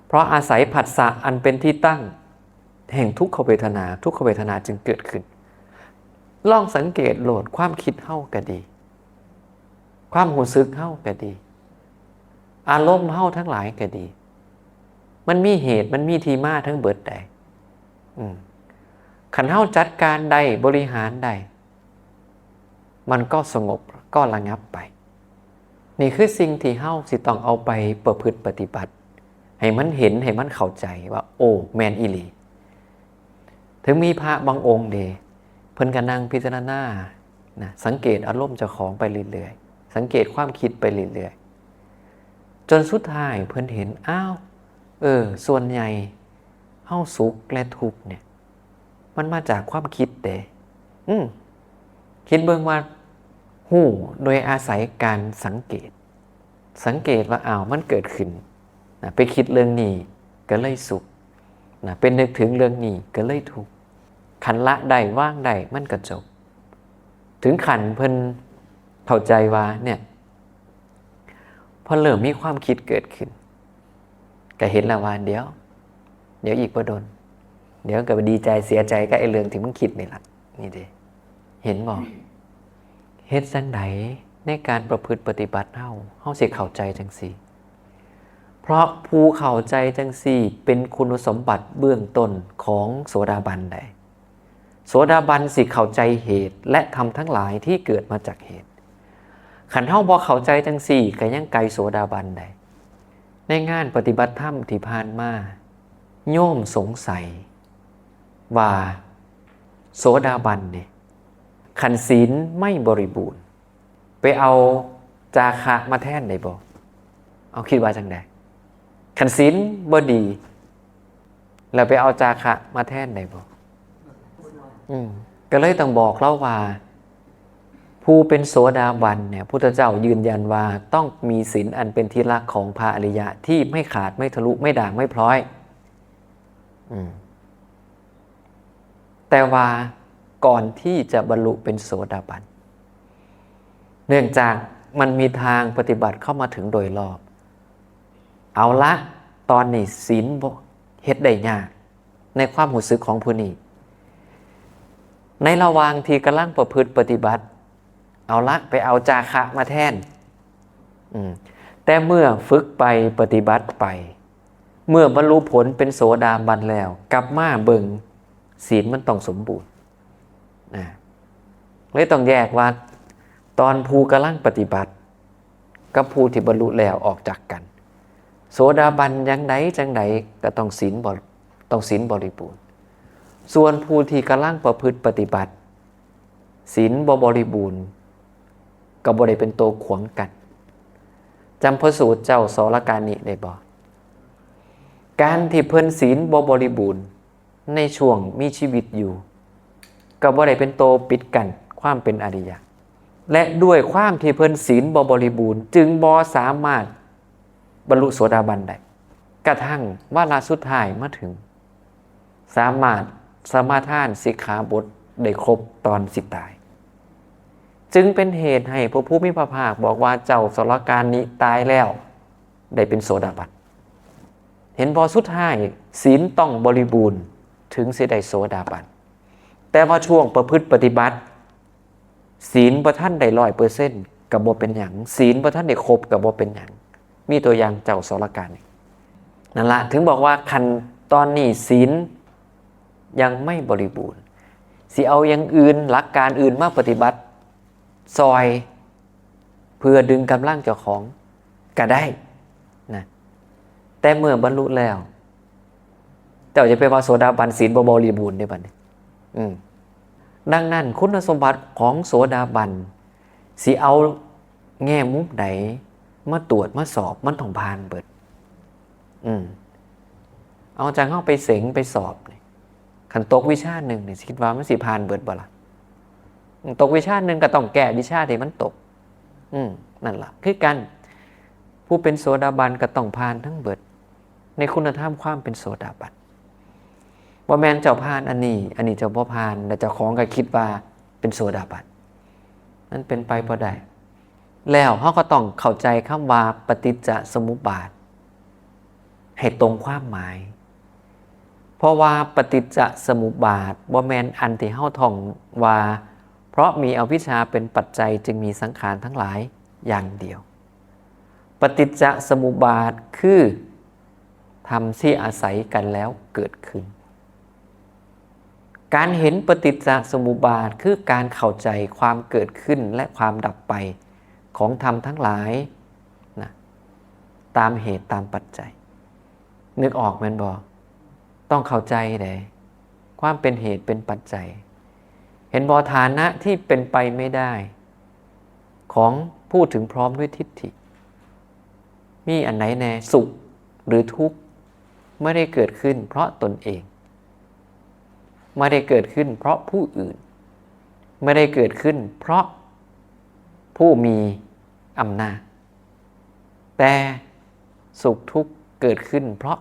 เพราะอาศัยผัสสะอันเป็นที่ตั้งแห่งทุกขเวทนา ทุกขเวทนาจึงเกิดขึ้น ลองสังเกตโลด ความคิดเฮาก็ดี ความรู้สึกเฮาก็ดี อารมณ์เฮาทั้งหลายก็ดี มันมีเหตุ มันมีที่มาทั้งเบิดใด อืม คันเฮาจัดการได้ บริหารได้ มันก็สงบ ก็ระงับไป นี่คือสิ่งที่เฮาสิต้องเอาไปประพฤติปฏิบัติ ให้มันเห็น ให้มันเข้าใจว่า โอ้ แม่นอีหลี ถึงมีพระบางองค์เด้ เพิ่นก็นั่งพิจารณานะ สังเกตอารมณ์เจ้าของไปเรื่อยๆ สังเกตความคิดไปเรื่อยๆ จนสุดท้ายเพิ่นเห็น อ้าว เออ ส่วนใหญ่เฮาสุขและทุกข์เนี่ย มันมาจากความคิดเด้ อืม คิดเบิ่งว่า ฮู้โดยอาศัยการสังเกต สังเกตว่า อ้าว มันเกิดขึ้นนะ ไปคิดเรื่องนี้ก็เลยสุขนะ ไปนึกถึงเรื่องนี้ก็เลยทุกข์ คันละได้ วางได้ มันก็จบ ถึงขั้นเพิ่นเข้าใจว่า เนี่ย พอเริ่มมีความคิดเกิดขึ้น ก็เห็นแล้วว่า เดี๋ยว เดี๋ยวอีกบ่โดน เดี๋ยวก็ดีใจเสียใจกับไอ้เรื่องที่มึงคิดนี่ล่ะ นี่เด้ เห็นบ่ เฮ็ดจั่งใดในการประพฤติปฏิบัติเฮา เฮาสิเข้าใจจั่งซี่ เพราะผู้เข้าใจจั่งซี่เป็นคุณสมบัติเบื้องต้นของโสดาบันใด โสดาบันสิเข้าใจเหตุและธรรมทั้งหลายที่เกิดมาจากเหตุ คันเฮาบ่เข้าใจจั่งซี่ก็ยังไกลโสดาบันใด ในงานปฏิบัติธรรมที่ผ่านมา โยมสงสัยว่าโสดาบันนี่ คันศีลไม่บริบูรณ์ ไปเอาจาคะมาแทนได้บ่ เอาคิดว่าจั่งใด คันศีลบ่ดี แล้วไปเอาจาคะมาแทนได้บ่ อืม ก็เลยต้องบอกลาวว่า ผู้เป็นโสดาบันเนี่ย พุทธเจ้ายืนยันว่าต้องมีศีลอันเป็นที่รักของพระอริยะที่ไม่ขาดไม่ทะลุไม่ด่างไม่พร้อย อืม แต่ว่าก่อนที่จะบรรลุเป็นโสดาบัน เนื่องจากมันมีทางปฏิบัติเข้ามาถึงโดยรอบ เอาละ ตอนนี้ศีลบ่ เฮ็ดได้ยาก ในความรู้สึกของผู้นี้ ในระหว่างที่กำลังประพฤติปฏิบัติ เอาละ ไปเอาจาคะมาแทน อืม แต่เมื่อฝึกไปปฏิบัติไป เมื่อบรรลุผลเป็นโสดาบันแล้ว กลับมาเบิ่ง ศีลมันต้องสมบูรณ์นะ เลยต้องแยกว่า ตอนผู้กำลังปฏิบัติ กับผู้ที่บรรลุแล้วออกจากกัน โสดาบันจั่งใดจั่งใดก็ต้องศีลบ่ ต้องศีลบริบูรณ์ ส่วนผู้ที่กำลังประพฤติปฏิบัติ ศีลบ่บริบูรณ์ ก็บ่ได้เป็นตัวขวางกัน จ จำพระสูตรเจ้าสรกานิได้บ่? การที่เพิ่นศีลบ่บริบูรณ์ในช่วงมีชีวิตอยู่ ก็บ่ได้เป็นโตปิดกั้นความเป็นอริยะ และด้วยความที่เพิ่นศีลบ่บริบูรณ์ จึงบ่สามารถบรรลุโสดาบันได้ กระทั่งวาระสุดท้ายมาถึง สามารถสมาทานสิกขาบทได้ครบตอนสิตาย จึงเป็นเหตุให้พระผู้มีพระภาคบอกว่าเจ้าสรกานิตายแล้ว ได้เป็นโสดาบัน เห็นบ่ สุดท้ายศีลต้องบริบูรณ์ถึงสิได้โสดาบัน แต่ว่าช่วงประพฤติปฏิบัติ ศีลบ่ทันได้ร้อยเปอร์เซ็นต์ ก็บ่เป็นหยัง ศีลบ่ทันได้ครบก็บ่เป็นหยัง มีตัวอย่างเจ้าสรกานิ นั่นละ ถึงบอกว่าคันตอนนี้ศีลยังไม่บริบูรณ์ สิเอาอย่างอื่น หลักการอื่นมาปฏิบัติซอย เพื่อดึงกำลังเจ้าของก็ได้นะ แต่เมื่อบรรลุแล้ว เจ้าจะไปว่าโสดาบันศีลบ่บริบูรณ์ได้บัดนี้ อืม ดังนั้นคุณสมบัติของโสดาบัน สิเอาแง่มุมใดมาตรวจมาสอบ มันต้องผ่านเบิด อืม เอาจั่งเฮาไปเสงไปสอบนี่ คันตกวิชาหนึ่งนี่ คิดว่ามันสิผ่านเบิดบ่ล่ะ? ตกวิชาหนึ่งก็ต้องแก้วิชาที่มันตก อืม นั่นล่ะ คือกัน ผู้เป็นโสดาบันก็ต้องผ่านทั้งเบิด ในคุณธรรมความเป็นโสดาบัน บ่แม่นเจ้าผ่านอันนี้ อันนี้เจ้าบ่ผ่าน แล้วเจ้าของก็คิดว่าเป็นโสดาบัน นั่นเป็นไปบ่ได้ แล้วเฮาก็ต้องเข้าใจคำว่าปฏิจจสมุปบาท ให้ตรงความหมาย เพราะว่าปฏิจจสมุปบาทบ่แม่นอันที่เฮาท่องว่า เพราะมีอวิชชาเป็นปัจจัยจึงมีสังขารทั้งหลายอย่างเดียว ปฏิจจสมุปบาทคือธรรมที่อาศัยกันแล้วเกิดขึ้น การเห็นปฏิจจสมุปบาทคือการเข้าใจความเกิดขึ้นและความดับไปของธรรมทั้งหลายนะ ตามเหตุตามปัจจัย นึกออกแม่นบ่? ต้องเข้าใจเด้ ความเป็นเหตุเป็นปัจจัย เห็นบ่? ฐานะที่เป็นไปไม่ได้ ของผู้ถึงพร้อมด้วยทิฏฐิ มีอันไหนแน่? สุขหรือทุกข์ ไม่ได้เกิดขึ้นเพราะตนเอง ไม่ได้เกิดขึ้นเพราะผู้อื่น ไม่ได้เกิดขึ้นเพราะผู้มีอำนาจ แต่สุขทุกข์เกิดขึ้นเพราะ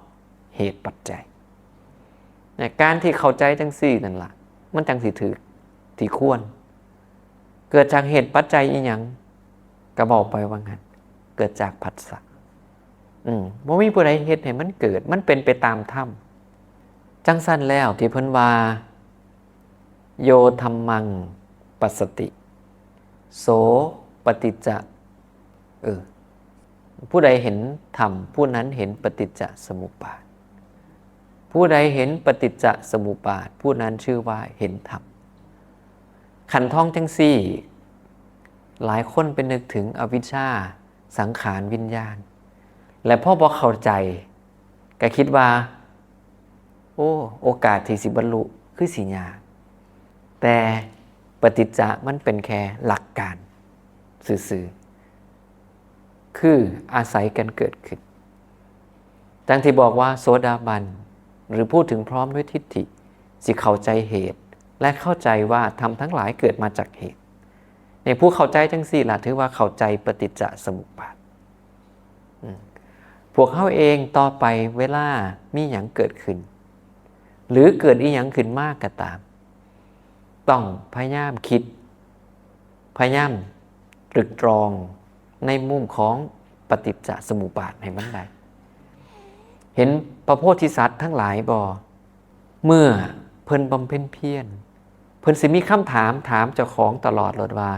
เหตุปัจจัยนะ การที่เข้าใจจังซี่นั่นล่ะ มันจังสิถืกที่ควร เกิดจากเหตุปัจจัยอีหยัง ก็บอกไปว่างั้น เกิดจากผัสสะ อืม บ่มีผู้ใดเฮ็ดให้มันเกิด มันเป็นไปตามธรรม จังซั่นแล้วที่เพิ่นว่า โยธัมมังปัสสติ โสปฏิจจ เออ ผู้ใดเห็นธรรม ผู้นั้นเห็นปฏิจจสมุปบาท ผู้ใดเห็นปฏิจจสมุปบาท ผู้นั้นชื่อว่าเห็นธรรม คันท่องจังซี่ หลายคนไปนึกถึงอวิชชา สังขาร วิญญาณ และพอบ่เข้าใจ ก็คิดว่า โอ้ โอกาสที่สิบรรลุคือสิยาก แต่ปฏิจจะมันเป็นแค่หลักการซื่อๆ คืออาศัยกันเกิดขึ้น ดังที่บอกว่าโสดาบัน หรือผู้ถึงพร้อมด้วยทิฏฐิ สิเข้าใจเหตุ และเข้าใจว่าธรรมทั้งหลายเกิดมาจากเหตุ ในผู้เข้าใจจังซี่ล่ะ ถือว่าเข้าใจปฏิจจสมุปบาท อืม พวกเฮาเองต่อไปเวลามีหยังเกิดขึ้น หรือเกิดอีหยังขึ้นมาก็ตาม ต้องพยายามคิด พยายามตรึกตรองในมุมของปฏิจจสมุปบาทให้มันได้ เห็นพระโพธิสัตว์ทั้งหลายบ่ เมื่อเพิ่นบำเพ็ญเพียร เพิ่นสิมีคำถามถามเจ้าของตลอดโลดว่า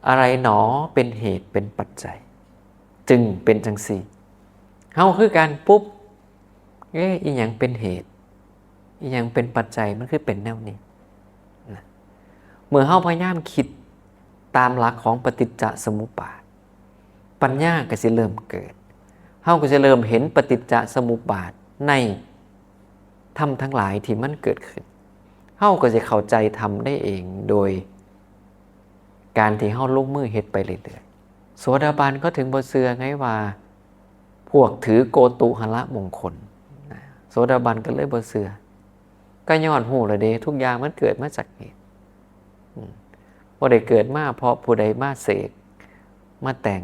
อะไรหนอเป็นเหตุเป็นปัจจัย จึงเป็นจังซี่ เฮาคือกันปุ๊บ เอ๊ะ อีหยังเป็นเหตุ อีหยังเป็นปัจจัย มันคือเป็นแนวนี้นะ เมื่อเฮาพยายามคิดตามหลักของปฏิจจสมุปบาท ปัญญาก็สิเริ่มเกิด เฮาก็สิเริ่มเห็นปฏิจจสมุปบาทในธรรมทั้งหลายที่มันเกิดขึ้น เฮาก็สิเข้าใจธรรมได้เองโดยการที่เฮาลงมือเฮ็ดไปเรื่อย โสดาบันก็ถึงบ่เชื่อไงว่า พวกถือโกตุหละมงคลนะ โสดาบันก็เลยบ่เชื่อ ก็ย้อนฮู้แล้วเด้ ทุกอย่างมันเกิดมาจากเหตุ อืม บ่ได้เกิดมาเพราะผู้ใดมาเสก มาแต่ง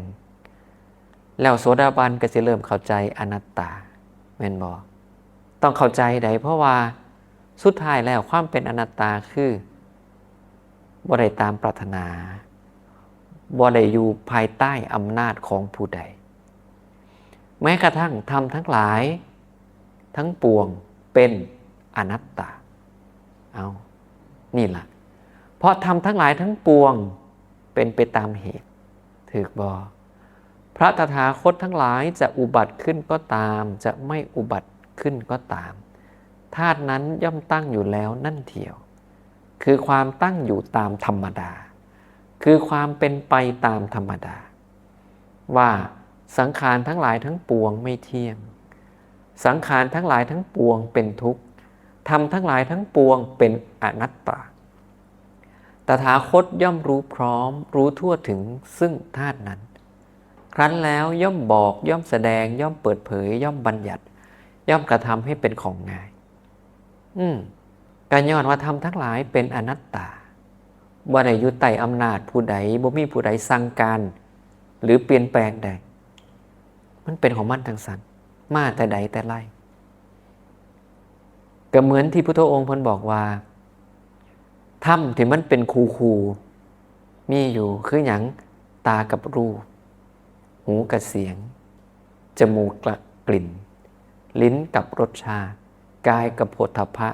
แล้วโสดาบันก็สิเริ่มเข้าใจอนัตตา แม่นบ่ ต้องเข้าใจใด เพราะว่าสุดท้ายแล้วความเป็นอนัตตาคือ บ่ได้ตามปรารถนา บ่ได้อยู่ภายใต้อำนาจของผู้ใด แม้กระทั่งธรรมทั้งหลายทั้งปวงเป็นอนัตตา เอา นี่ล่ะ เพราะธรรมทั้งหลายทั้งปวงเป็นไปตามเหตุ ถืกบ่ พระตถาคตทั้งหลายจะอุบัติขึ้นก็ตาม จะไม่อุบัติขึ้นก็ตาม ธาตุนั้นย่อมตั้งอยู่แล้วนั่นเทียว คือความตั้งอยู่ตามธรรมดา คือความเป็นไปตามธรรมดา ว่าสังขารทั้งหลายทั้งปวงไม่เที่ยง สังขารทั้งหลายทั้งปวงเป็นทุกข์ ธรรมทั้งหลายทั้งปวงเป็นอนัตตา ตถาคตย่อมรู้พร้อม รู้ทั่วถึงซึ่งธาตุนั้น ครั้นแล้วย่อมบอก ย่อมแสดง ย่อมเปิดเผย ย่อมบัญญัติ ย่อมกระทำให้เป็นของง่าย อืม ก็ย้อนว่าธรรมทั้งหลายเป็นอนัตตา บ่ได้อยู่ใต้อำนาจผู้ใด บ่มีผู้ใดสั่งการ หรือเปลี่ยนแปลงได้ มันเป็นของมันจั่งซั้น มาแต่ใดแต่ไร ก็เหมือนที่พุทธองค์เพิ่นบอกว่า ธรรมที่มันเป็นคู่ๆ มีอยู่คือหยัง ตากับรูป หูกับเสียง จมูกกับกลิ่น ลิ้นกับรสชาติ กายกับโผฏฐัพพะ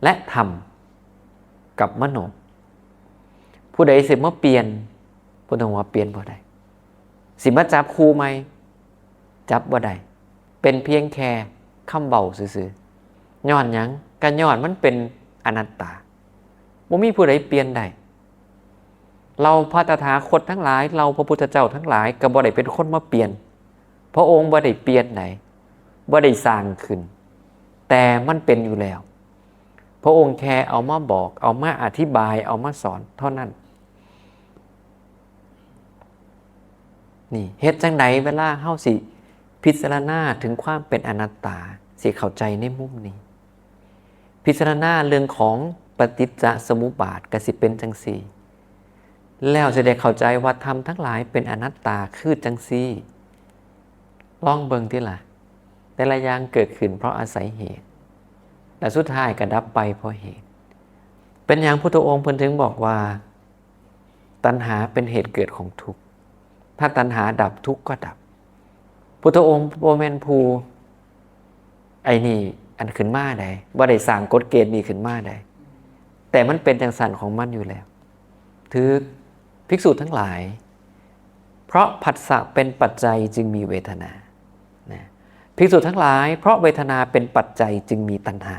และธรรมกับมโน ผู้ใดสิมาเปลี่ยน พุทธองค์ว่าเปลี่ยนบ่ได้ สิมาจับคู่ใหม่ จับบ่ได้ เป็นเพียงแค่คำเว้าซื่อๆ ย้อนหยัง ก็ย้อนมันเป็นอนัตตา บ่มีผู้ใดเปลี่ยนได้ เราพระตถาคตทั้งหลาย เราพระพุทธเจ้าทั้งหลาย ก็บ่ได้เป็นคนมาเปลี่ยน พระองค์บ่ได้เปลี่ยนใด บ่ได้สร้างขึ้น แต่มันเป็นอยู่แล้ว พระองค์แค่เอามาบอก เอามาอธิบาย เอามาสอนเท่านั้น นี่ เฮ็ดจั่งใดเวลาเฮาสิพิจารณาถึงความเป็นอนัตตา สิเข้าใจในมุมนี้ พิจารณาเรื่องของปฏิจจสมุปบาทก็สิเป็นจั่งซี่ แล้วสิได้เข้าใจว่าธรรมทั้งหลายเป็นอนัตตาคือจั่งซี่ ลองเบิ่งติล่ะ แต่ละอย่างเกิดขึ้นเพราะอาศัยเหตุ และสุดท้ายก็ดับไปเพราะเหตุ เป็นหยังพุทธองค์เพิ่นถึงบอกว่า ตัณหาเป็นเหตุเกิดของทุกข์ ถ้าตัณหาดับทุกข์ก็ดับ พุทธองค์บ่แม่นผู้ ไอ้นี่อันขึ้นมาใด บ่ได้สร้างกฎเกณฑ์นี้ขึ้นมาใด แต่มันเป็นจั่งซั้นของมันอยู่แล้ว ถืก ภิกษุทั้งหลาย เพราะผัสสะเป็นปัจจัยจึงมีเวทนา นะ ภิกษุทั้งหลาย เพราะเวทนาเป็นปัจจัยจึงมีตัณหา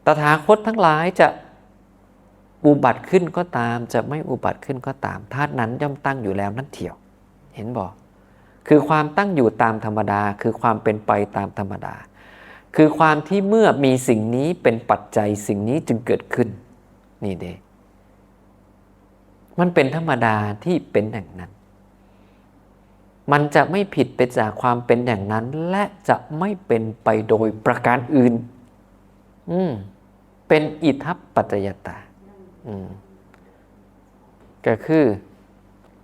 ตถาคตทั้งหลายจะอุบัติขึ้นก็ตาม จะไม่อุบัติขึ้นก็ตาม ธาตุนั้นย่อมตั้งอยู่แล้วนั่นเทียว เห็นบ่ คือความตั้งอยู่ตามธรรมดา คือความเป็นไปตามธรรมดา คือความที่เมื่อมีสิ่งนี้เป็นปัจจัย สิ่งนี้จึงเกิดขึ้น นี่เด้ มันเป็นธรรมดาที่เป็นอย่างนั้น มันจะไม่ผิดไปจากความเป็นอย่างนั้น และจะไม่เป็นไปโดยประการอื่น อืม เป็นอิทัปปัจจยตา อืม ก็คือ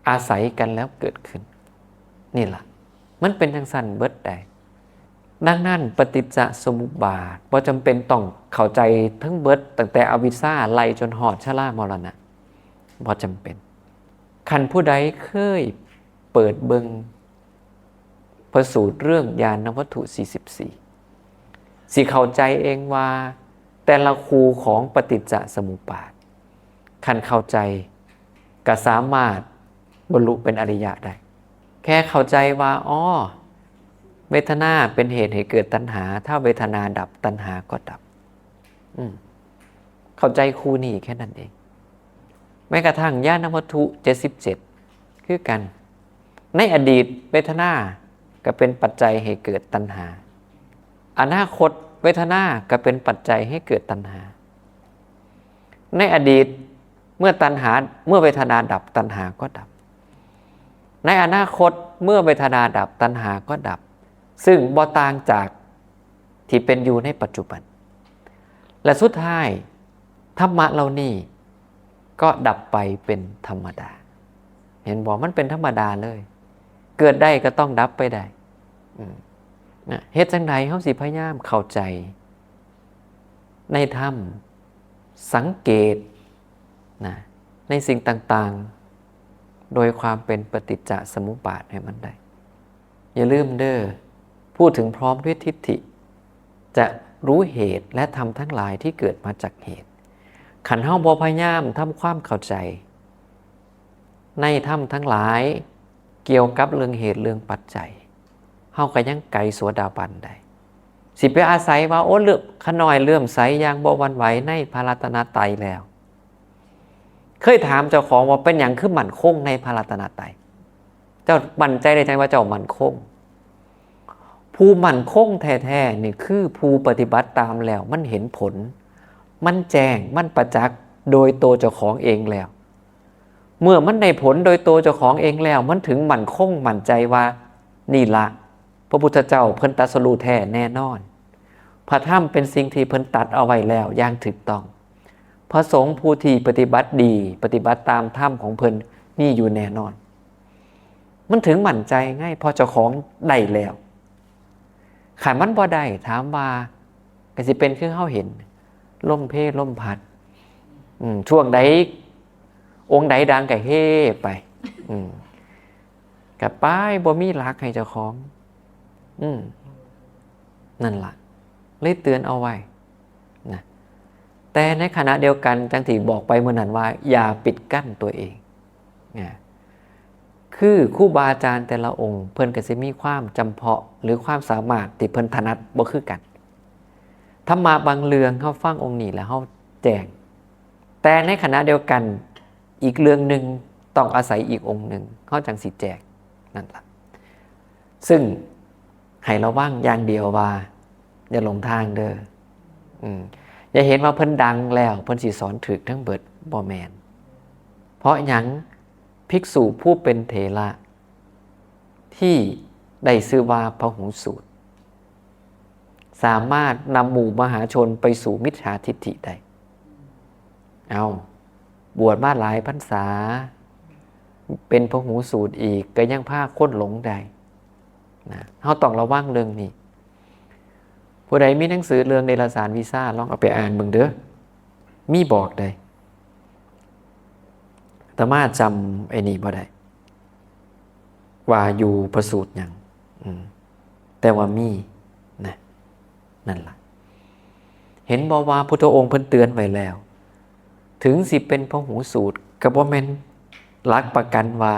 อาศัยกันแล้วเกิดขึ้น นี่ล่ะ มันเป็นจั่งซั้นเบิดใด ดังนั้นปฏิจจสมุปบาทบ่จำเป็นต้องเข้าใจทั้งเบิด ตั้งแต่อวิชชาไล่จนฮอดชรามรณะ บ่จำเป็น คันผู้ใดเคยเปิดเบิ่งพระสูตรเรื่องญาณวัตถุ สี่สิบสี่ สิเข้าใจเองว่าแต่ละคู่ของปฏิจจสมุปบาท คันเข้าใจก็สามารถบรรลุเป็นอริยะได้ แค่เข้าใจว่า อ๋อ เวทนาเป็นเหตุให้เกิดตัณหา ถ้าเวทนาดับตัณหาก็ดับ อืม เข้าใจคู่นี้แค่นั้นเอง แม้กระทั่งญาณวัตถุ เจ็ดสิบเจ็ด คือกัน ในอดีตเวทนาก็เป็นปัจจัยให้เกิดตัณหา อนาคตเวทนาก็เป็นปัจจัยให้เกิดตัณหา ในอดีตเมื่อตัณหา เมื่อเวทนาดับตัณหาก็ดับ ในอนาคตเมื่อเวทนาดับ ตัณหาก็ดับ ซึ่งบ่ต่างจากที่เป็นอยู่ในปัจจุบัน และสุดท้ายธรรมะเหล่านี้ก็ดับไปเป็นธรรมดา เห็นบ่ มันเป็นธรรมดาเลย เกิดได้ก็ต้องดับไปได้ อืม นะ เฮ็ดจั่งใดเฮาสิพยายามเข้าใจในธรรม สังเกตนะ ในสิ่งต่างๆ โดยความเป็นปฏิจจสมุปบาทให้มันได้ อย่าลืมเด้อ พูดถึงพร้อมด้วยทิฏฐิ จะรู้เหตุและธรรมทั้งหลายที่เกิดมาจากเหตุ คันเฮาบ่พยายามทำความเข้าใจ ในธรรมทั้งหลายเกี่ยวกับเรื่องเหตุเรื่องปัจจัย เฮาก็ยังไกลโสดาบันได้ สิไปอาศัยว่า โอ้ เลื่อม ข้าน้อยเลื่อมใสอย่างบ่หวั่นไหวในพระรัตนตรัยแล้ว เคยถามเจ้าของว่าเป็นหยังคือมั่นคงในพระรัตนตรัย เจ้ามั่นใจได้จั่งใดว่าเจ้ามั่นคง ผู้มั่นคงแท้ๆนี่คือผู้ปฏิบัติตามแล้วมันเห็นผล มันแจ้ง มันประจักษ์โดยตัวเจ้าของเองแล้ว เมื่อมันได้ผลโดยตัวเจ้าของเองแล้ว มันถึงมั่นคงมั่นใจว่านี่ละ พระพุทธเจ้าเพิ่นตรัสรู้แท้แน่นอน พระธรรมเป็นสิ่งที่เพิ่นตรัสเอาไว้แล้วอย่างถูกต้อง พระสงฆ์ผู้ที่ปฏิบัติดี ปฏิบัติตามธรรมของเพิ่นมีอยู่แน่นอน มันถึงมั่นใจไง เพราะเจ้าของได้แล้ว คันมันบ่ได้ ถามว่า ก็สิเป็นคือเฮาเห็น ลมเพลลมพัด อืม ช่วงใด องค์ใดดังก็เฮไป อืม ก็ไป บ่มีหลักให้เจ้าของ อืม นั่นล่ะ เลยเตือนเอาไว้นะ แต่ในขณะเดียวกัน จั่งที่บอกไปมื้อนั้นว่า อย่าปิดกั้นตัวเองนะ คือครูบาอาจารย์แต่ละองค์ เพิ่นก็สิมีความจำเพาะ หรือความสามารถที่เพิ่นถนัดบ่คือกัน ธรรมะบางเรื่องเฮาฟังองค์นี้แล้วเฮาแจ้ง แต่ในขณะเดียวกัน อีกเรื่องหนึ่งต้องอาศัยอีกองค์หนึ่ง เฮาจั่งสิแจ้ง นั่นล่ะ ซึ่งให้ระวังอย่างเดียวว่า อย่าหลงทางเด้อ อืม อย่าเห็นว่าเพิ่นดังแล้ว เพิ่นสิสอนถูกทั้งเบิด บ่แม่น เพราะหยัง ภิกษุผู้เป็นเถระ ที่ได้ชื่อว่าพหูสูตร สามารถนำหมู่มหาชนไปสู่มิจฉาทิฏฐิได้ เอา บวชมาหลายพรรษา เป็นพหูสูตรอีก ก็ยังพาคนหลงได้นะ เฮาต้องระวังเรื่องนี้ ผู้ใดมีหนังสือเรื่องเดรัจฉานวิชา ลองเอาไปอ่านเบิ่งเด้อ มีบอกได้ อาตมาจำไอ้นี่บ่ได้ ว่าอยู่พระสูตรหยัง อืม แต่ว่ามีนะ นั่นล่ะ เห็นบ่ว่าพุทธองค์เพิ่นเตือนไว้แล้ว ถึงสิเป็นพหูสูตร ก็บ่แม่นหลักประกันว่า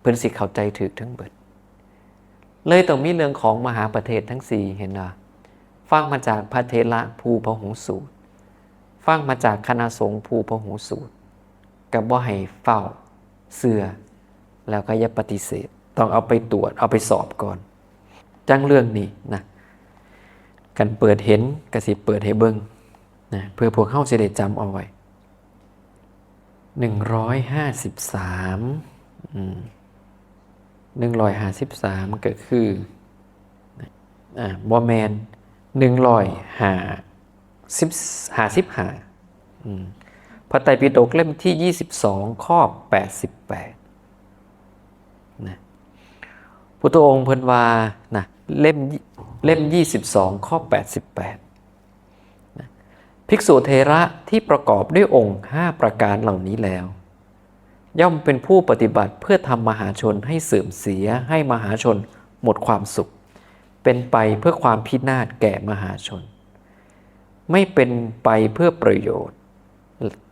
เพิ่นสิเข้าใจถูกทั้งเบิด เลยต้องมีเรื่องของมหาประเทศทั้งสี่ เห็นบ่ ฟังมาจากพระเถระผู้พหูสูตร ฟังมาจากคณะสงฆ์ผู้พหูสูตร ก็บ่ให้เฝ้าเชื่อ แล้วก็อย่าปฏิเสธ ต้องเอาไปตรวจ เอาไปสอบก่อน จั่งเรื่องนี้นะ คันเปิดเห็นก็สิเปิดให้เบิ่งนะ เพื่อพวกเฮาสิได้จำเอาไว้ หนึ่งร้อยห้าสิบสาม อืม หนึ่งร้อยห้าสิบสาม ก็คือ อ่า บ่แม่น หนึ่งร้อยห้าสิบ ห้าสิบห้า อืม พระไตรปิฎกเล่มที่ยี่สิบสอง ข้อแปดสิบแปด นะ พุทธองค์เพิ่นว่านะ เล่ม เล่มยี่สิบสอง ข้อแปดสิบแปด นะ ภิกษุเถระที่ประกอบด้วยองค์ห้าประการเหล่านี้แล้ว ย่อมเป็นผู้ปฏิบัติเพื่อทำมหาชนให้เสื่อมเสีย ให้มหาชนหมดความสุข เป็นไปเพื่อความพินาศแก่มหาชน ไม่เป็นไปเพื่อประโยชน์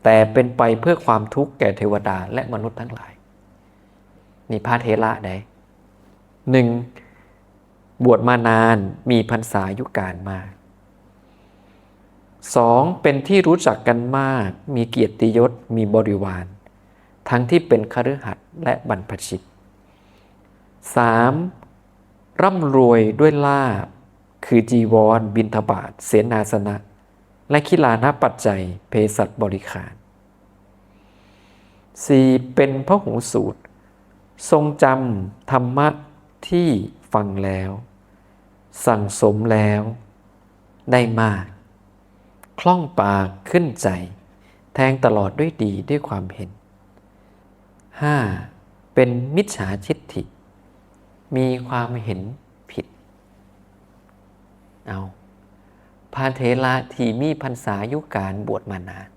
แต่เป็นไปเพื่อความทุกข์แก่เทวดาและมนุษย์ทั้งหลาย นี่พระเถระใด หนึ่ง บวชมานาน มีพรรษาอายุการมาก สอง เป็นที่รู้จักกันมาก มีเกียรติยศ มีบริวาร ทั้งที่เป็นคฤหัสถ์และบรรพชิต สาม ร่ำรวยด้วยลาภ คือจีวร บิณฑบาต เสนาสนะ และคิลานะปัจจัย เภสัชบริขาร สี่ เป็นพหูสูตร ทรงจำธรรมะที่ฟังแล้ว สั่งสมแล้ว ได้มาก คล่องปากขึ้นใจ แทงตลอดด้วยดีด้วยความเห็น ห้า เป็นมิจฉาทิฏฐิ มีความเห็นผิด เอา พระเถระที่มีพรรษาอยู่การบวชมานาน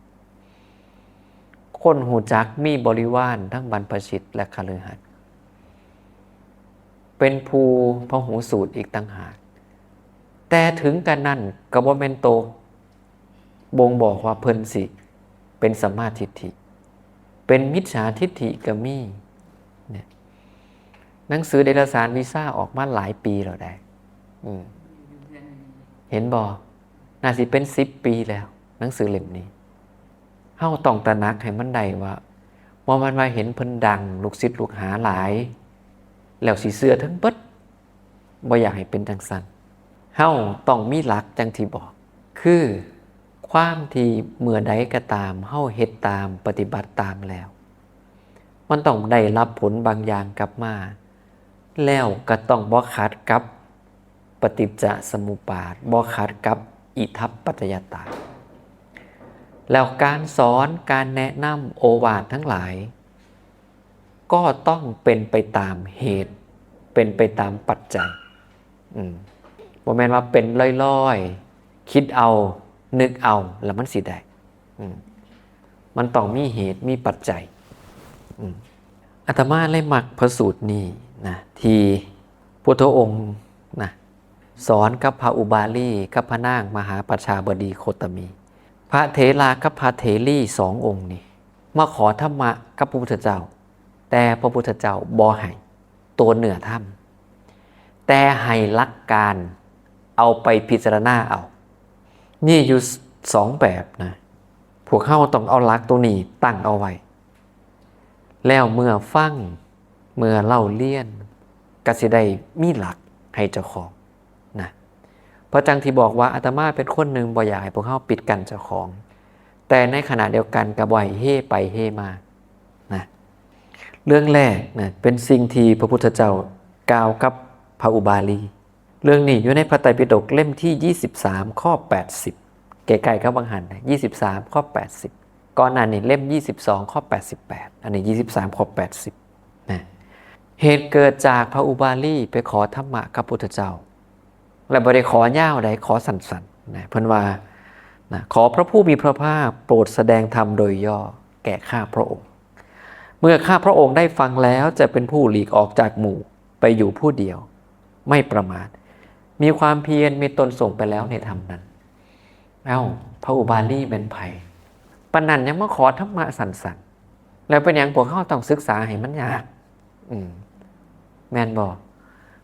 คนฮู้จักมีบริวารทั้งบรรพชิตและคฤหัสถ์ เป็นผู้พหูสูตรอีกต่างหาก แต่ถึงกันนั้นก็บ่แม่นโตบ่งบอกว่าเพิ่นสิเป็นสัมมาทิฏฐิ เป็นมิจฉาทิฏฐิก็มี เนี่ย หนังสือเดลสารวิชาออกมาหลายปีแล้วได้ อืม เห็นบ่ น่าสิเป็นสิบปีแล้ว หนังสือเล่มนี้ เฮาต้องตระหนักให้มันได้ว่า บ่แม่นว่าเห็นเพิ่นดัง ลูกศิษย์ลูกหาหลาย แล้วสิเชื่อทั้งเบิด บ่อยากให้เป็นจั่งซั้น เฮาต้องมีหลักจั่งที่บอก คือความที่เมื่อใดก็ตาม เฮาเฮ็ดตาม ปฏิบัติตามแล้ว มันต้องได้รับผลบางอย่างกลับมา แล้วก็ต้องบ่ขัดกับปฏิจจสมุปบาท บ่ขัดกับอิทัปปัจจยตา แล้วการสอน การแนะนำ โอวาททั้งหลาย ก็ต้องเป็นไปตามเหตุ เป็นไปตามปัจจัย อืม บ่แม่นว่าเป็นลอยๆ คิดเอา นึกเอา แล้วมันสิได้ อืม มันต้องมีเหตุ มีปัจจัย อืม อาตมาเลยมักพระสูตรนี้นะ ที่พุทธองค์นะ สอนกับพระอุบาลี กับพระนางมหาประชาบดีโคตมี พระเถระกับพระเถรีสององค์นี่ มาขอธรรมะกับพระพุทธเจ้า แต่พระพุทธเจ้าบ่ให้ตัวเนื้อธรรม แต่ให้หลักการเอาไปพิจารณาเอา มีอยู่สองแบบนะ พวกเฮาต้องเอาหลักตัวนี้ตั้งเอาไว้ แล้วเมื่อฟัง เมื่อเล่าเรียน ก็สิได้มีหลักให้เจ้าของนะ เพราะจั่งที่บอกว่าอาตมาเป็นคนหนึ่งบ่อยากให้พวกเฮาปิดกั้นเจ้าของ แต่ในขณะเดียวกันก็บ่ให้เฮไปเฮมานะ เรื่องแรกนะ เป็นสิ่งที่พระพุทธเจ้ากล่าวกับพระอุบาลี เรื่องนี้อยู่ในพระไตรปิฎกเล่มที่ยี่สิบสาม ข้อแปดสิบ ใกล้ๆกับวังหันนะ ยี่สิบสาม ข้อแปดสิบ ก่อนหน้านี้เล่มยี่สิบสอง ข้อแปดสิบแปด อันนี้ยี่สิบสาม ข้อแปดสิบนะ เหตุเกิดจากพระอุบาลีไปขอธรรมะกับพุทธเจ้า และบ่ได้ขอยาวใด ขอสั้นๆนะ เพิ่นว่านะ ขอพระผู้มีพระภาคโปรดแสดงธรรมโดยย่อแก่ข้าพระองค์ เมื่อข้าพระองค์ได้ฟังแล้วจะเป็นผู้หลีกออกจากหมู่ไปอยู่ผู้เดียว ไม่ประมาท มีความเพียร มีตนส่งไปแล้วในธรรมนั้น เอ้า พระอุบาลีเป็นไผ ปานนั้นยังมาขอธรรมะสั้นๆ แล้วเป็นหยังพวกเฮาต้องศึกษาให้มันยาก อืม แม่นบ่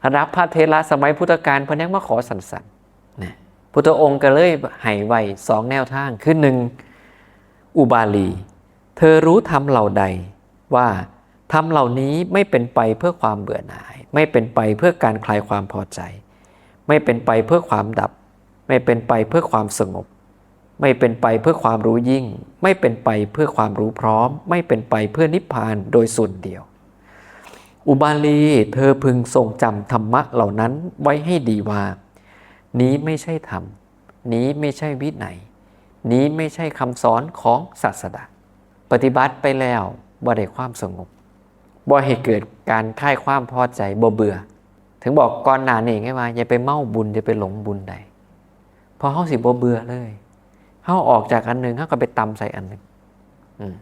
ระดับพระเถระสมัยพุทธกาลเพิ่นยังมาขอสั้นๆ นะ พุทธองค์ก็เลยให้ไว้สองแนวทาง คือหนึ่ง อุบาลี เธอรู้ธรรมเหล่าใดว่าธรรมเหล่านี้ไม่เป็นไปเพื่อความเบื่อหน่าย ไม่เป็นไปเพื่อการคลายความพอใจ ไม่เป็นไปเพื่อความดับ ไม่เป็นไปเพื่อความสงบ ไม่เป็นไปเพื่อความรู้ยิ่ง ไม่เป็นไปเพื่อความรู้พร้อม ไม่เป็นไปเพื่อนิพพานโดยส่วนเดียว อุบาลี เธอพึงทรงจำธรรมะเหล่านั้นไว้ให้ดีว่า นี้ไม่ใช่ธรรม นี้ไม่ใช่วินัย นี้ไม่ใช่คำสอนของศาสดา ปฏิบัติไปแล้วบ่ได้ความสงบ บ่ให้เกิดการคลายความพอใจ บ่เบื่อ ถึงบอกก่อนหน้านี้ไงว่า อย่าไปเมาบุญ อย่าไปหลงบุญใด เพราะเฮาสิบ่เบื่อเลย เฮาออกจากอันหนึ่ง เฮาก็ไปตำใส่อันหนึ่ง อืม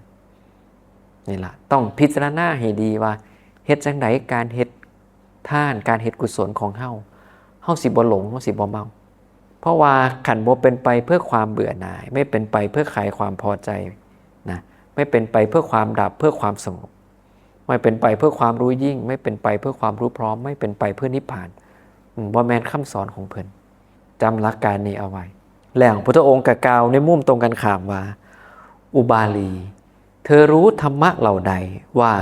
นี่ล่ะ ต้องพิจารณาให้ดีว่า เฮ็ดจั่งใดการเฮ็ดทาน การเฮ็ดกุศลของเฮา เฮาสิบ่หลง เฮาสิบ่เมา เพราะว่าคันบ่เป็นไปเพื่อความเบื่อหน่าย ไม่เป็นไปเพื่อคลายความพอใจนะ ไม่เป็นไปเพื่อความดับ เพื่อความสงบ ไม่เป็นไปเพื่อความรู้ยิ่ง ไม่เป็นไปเพื่อความรู้พร้อม ไม่เป็นไปเพื่อนิพพาน อืม บ่แม่นคำสอนของเพิ่น จำหลักการนี้เอาไว้ แล้วพุทธองค์ก็กล่าวในมุมตรงกันข้ามว่า อุบาลี เธอรู้ธรรมะเหล่าใดว่า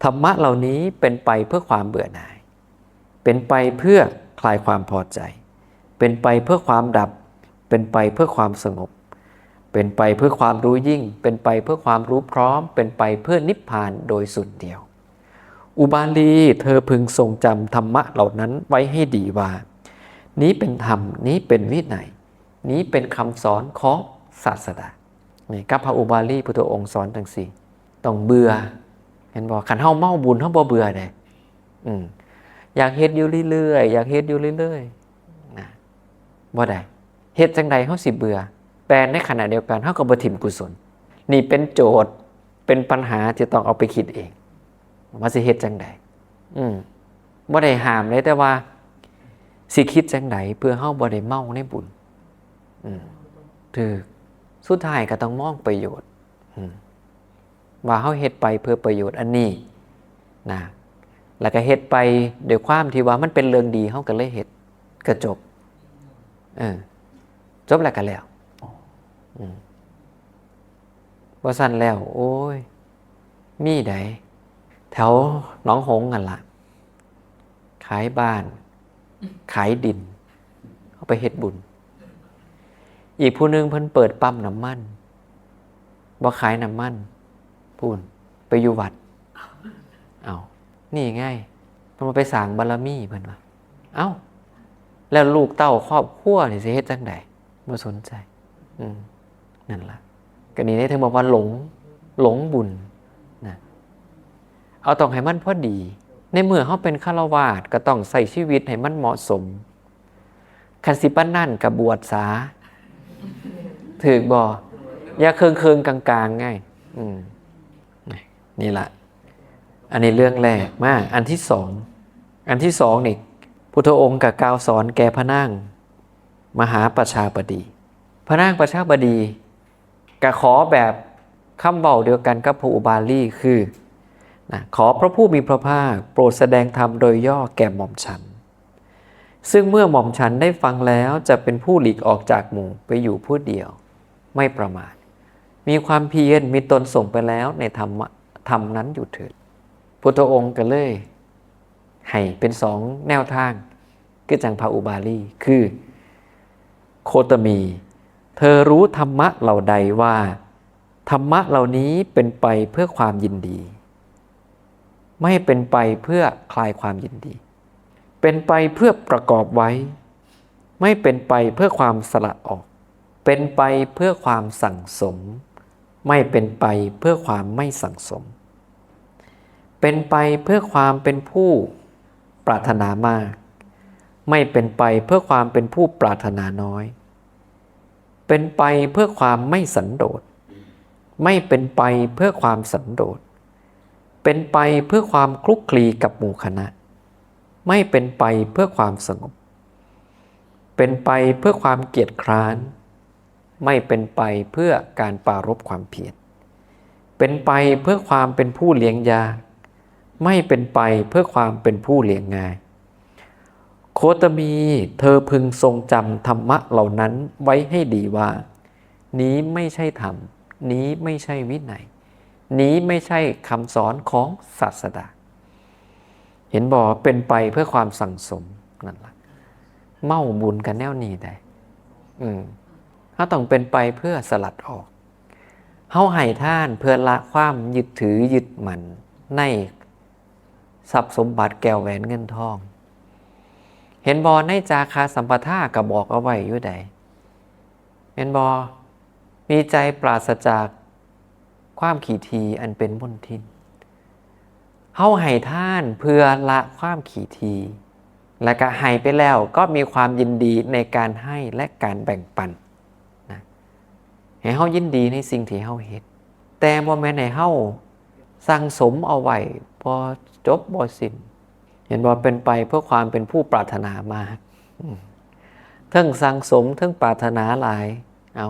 ธรรมะเหล่านี้เป็นไปเพื่อความเบื่อหน่าย เป็นไปเพื่อคลายความพอใจ เป็นไปเพื่อความดับ เป็นไปเพื่อความสงบ เป็นไปเพื่อความรู้ยิ่ง เป็นไปเพื่อความรู้พร้อม เป็นไปเพื่อนิพพานโดยส่วนเดียว อุบาลี เธอพึงทรงจำธรรมะเหล่านั้นไว้ให้ดีว่า นี้เป็นธรรม นี้เป็นวินัย นี้เป็นคำสอนของศาสดา นี่กับพระอุบาลีพุทธองค์สอนจังซี่ ต้องเบื่อ เห็นบ่ คันเฮาเมาบุญเฮาบ่เบื่อเด้ อืม อยากเฮ็ดอยู่เรื่อยๆ อยากเฮ็ดอยู่เรื่อยๆ นะ บ่ได้ เฮ็ดจังใดเฮาสิเบื่อ แต่ในขณะเดียวกันเฮาก็บ่ถิ่มกุศล นี่เป็นโจทย์ เป็นปัญหาที่ต้องเอาไปคิดเอง ว่าสิเฮ็ดจังใด อืม บ่ได้ห้ามเลย แต่ว่าสิคิดจังใดเพื่อเฮาบ่ได้เมาในบุญ อืม ถืก สุดท้ายก็ต้องมองประโยชน์ อืม ว่าเฮาเฮ็ดไปเพื่อประโยชน์อันนี้นะ แล้วก็เฮ็ดไปด้วยความที่ว่ามันเป็นเรื่องดี เฮาก็เลยเฮ็ด ก็จบ เออ จบแล้วก็แล้ว อืม บ่ซั้นแล้ว โอ้ย มีใด แถวหนองหงส์นั่นล่ะ ขายบ้าน ขายดิน เอาไปเฮ็ดบุญ อีกผู้หนึ่งเพิ่นเปิดปั๊มน้ำมัน บ่ขายน้ำมัน พู้น ไปอยู่วัด เอา นี่ไง เพิ่นว่าไปสร้างบารมี เพิ่นว่า เอ้า แล้วลูกเต้าครอบครัวนี่สิเฮ็ดจั่งใด บ่สนใจ อืม นั่นล่ะ ก็นี่เด้ ถึงบอกว่าหลง หลงบุญนะ เอาต้องให้มันพอดี ในเมื่อเฮาเป็นฆราวาสก็ต้องใช้ชีวิตให้มันเหมาะสม คันสิปานนั้นก็บวชซะ ถืกบ่ อย่าเคิงๆ กลางๆ ไง อืม นี่ล่ะ อันนี้เรื่องแรก มา อันที่สอง อันที่สองนี่ พุทธองค์ก็กล่าวสอนแก่พระนางมหาประชาบดี พระนางประชาบดีก็ขอแบบคำเว้าเดียวกันกับพระอุบาลี คือ นะ ขอพระผู้มีพระภาคโปรดแสดงธรรมโดยย่อแก่หม่อมฉัน ซึ่งเมื่อหม่อมฉันได้ฟังแล้วจะเป็นผู้หลีกออกจากหมู่ไปอยู่ผู้เดียว ไม่ประมาท มีความเพียร มีตนส่งไปแล้วในธรรมะ ธรรมนั้นอยู่เถิด พุทธองค์ก็เลยให้เป็นสองแนวทาง คือจั่งพระอุบาลี คือ โคตมี เธอรู้ธรรมะเหล่าใดว่า ธรรมะเหล่านี้เป็นไปเพื่อความยินดี ไม่เป็นไปเพื่อคลายความยินดี เป็นไปเพื่อประกอบไว้ ไม่เป็นไปเพื่อความสละออก เป็นไปเพื่อความสั่งสม ไม่เป็นไปเพื่อความไม่สั่งสม เป็นไปเพื่อความเป็นผู้ปรารถนามาก ไม่เป็นไปเพื่อความเป็นผู้ปรารถนาน้อย เป็นไปเพื่อความไม่สันโดษ ไม่เป็นไปเพื่อความสันโดษ เป็นไปเพื่อความคลุกคลีกับหมู่คณะ ไม่เป็นไปเพื่อความสงบ เป็นไปเพื่อความเกียจคร้าน ไม่เป็นไปเพื่อการปรารภความเพียร เป็นไปเพื่อความเป็นผู้เลี้ยงยาก ไม่เป็นไปเพื่อความเป็นผู้เลี้ยงง่าย โคตมี เธอพึงทรงจำธรรมะเหล่านั้นไว้ให้ดีว่า นี้ไม่ใช่ธรรม นี้ไม่ใช่วินัย นี้ไม่ใช่คำสอนของศาสดา เห็นบ่ เป็นไปเพื่อความสั่งสม นั่นล่ะ เมาบุญกันแนวนี้ได้ อืม เฮาต้องเป็นไปเพื่อสลัดออก เฮาให้ทานเพื่อละความยึดถือยึดมั่นในทรัพย์สมบัติแก้วแหวนเงินทอง เห็นบ่ ในจาคาสัมปทาก็บอกเอาไว้อยู่ใด แม่นบ่ มีใจปราศจากความขี้ถี่อันเป็นมลทิน เฮาให้ทานเพื่อละความขี้ถี่ และก็ให้ไปแล้วก็มีความยินดีในการให้และการแบ่งปันนะ ให้เฮายินดีในสิ่งที่เฮาเฮ็ด แต่บ่แม่นให้เฮาสั่งสมเอาไว้บ่จบบ่สิ้น เห็นบ่ เป็นไปเพื่อความเป็นผู้ปรารถนามาก อืม เทิงสั่งสม เทิงปรารถนาหลาย เอา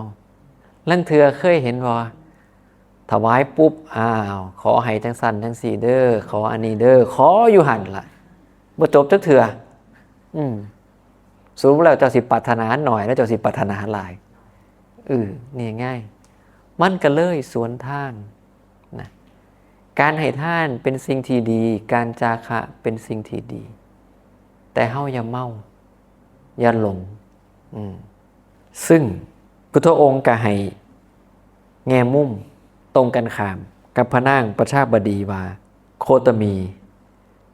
ลางเทื่อเคยเห็นบ่ ถวายปุ๊บ อ้าว ขอให้จังซั่นจังซี่เด้อ ขออันนี้เด้อ ขออยู่หั่นล่ะ บ่จบจักเทื่อ อืม สรุปแล้วเจ้าสิปรารถนาหน่อย แล้วเจ้าสิปรารถนาหลาย เออ นี่ง่าย มันก็เลยสวนทางนะ การให้ทานเป็นสิ่งที่ดี การจาคะเป็นสิ่งที่ดี แต่เฮาอย่าเมา อย่าหลง อืม ซึ่งพุทธองค์ก็ให้แง่มุมตรงกันข้ามกับพระนางประชาบดีว่า โคตมี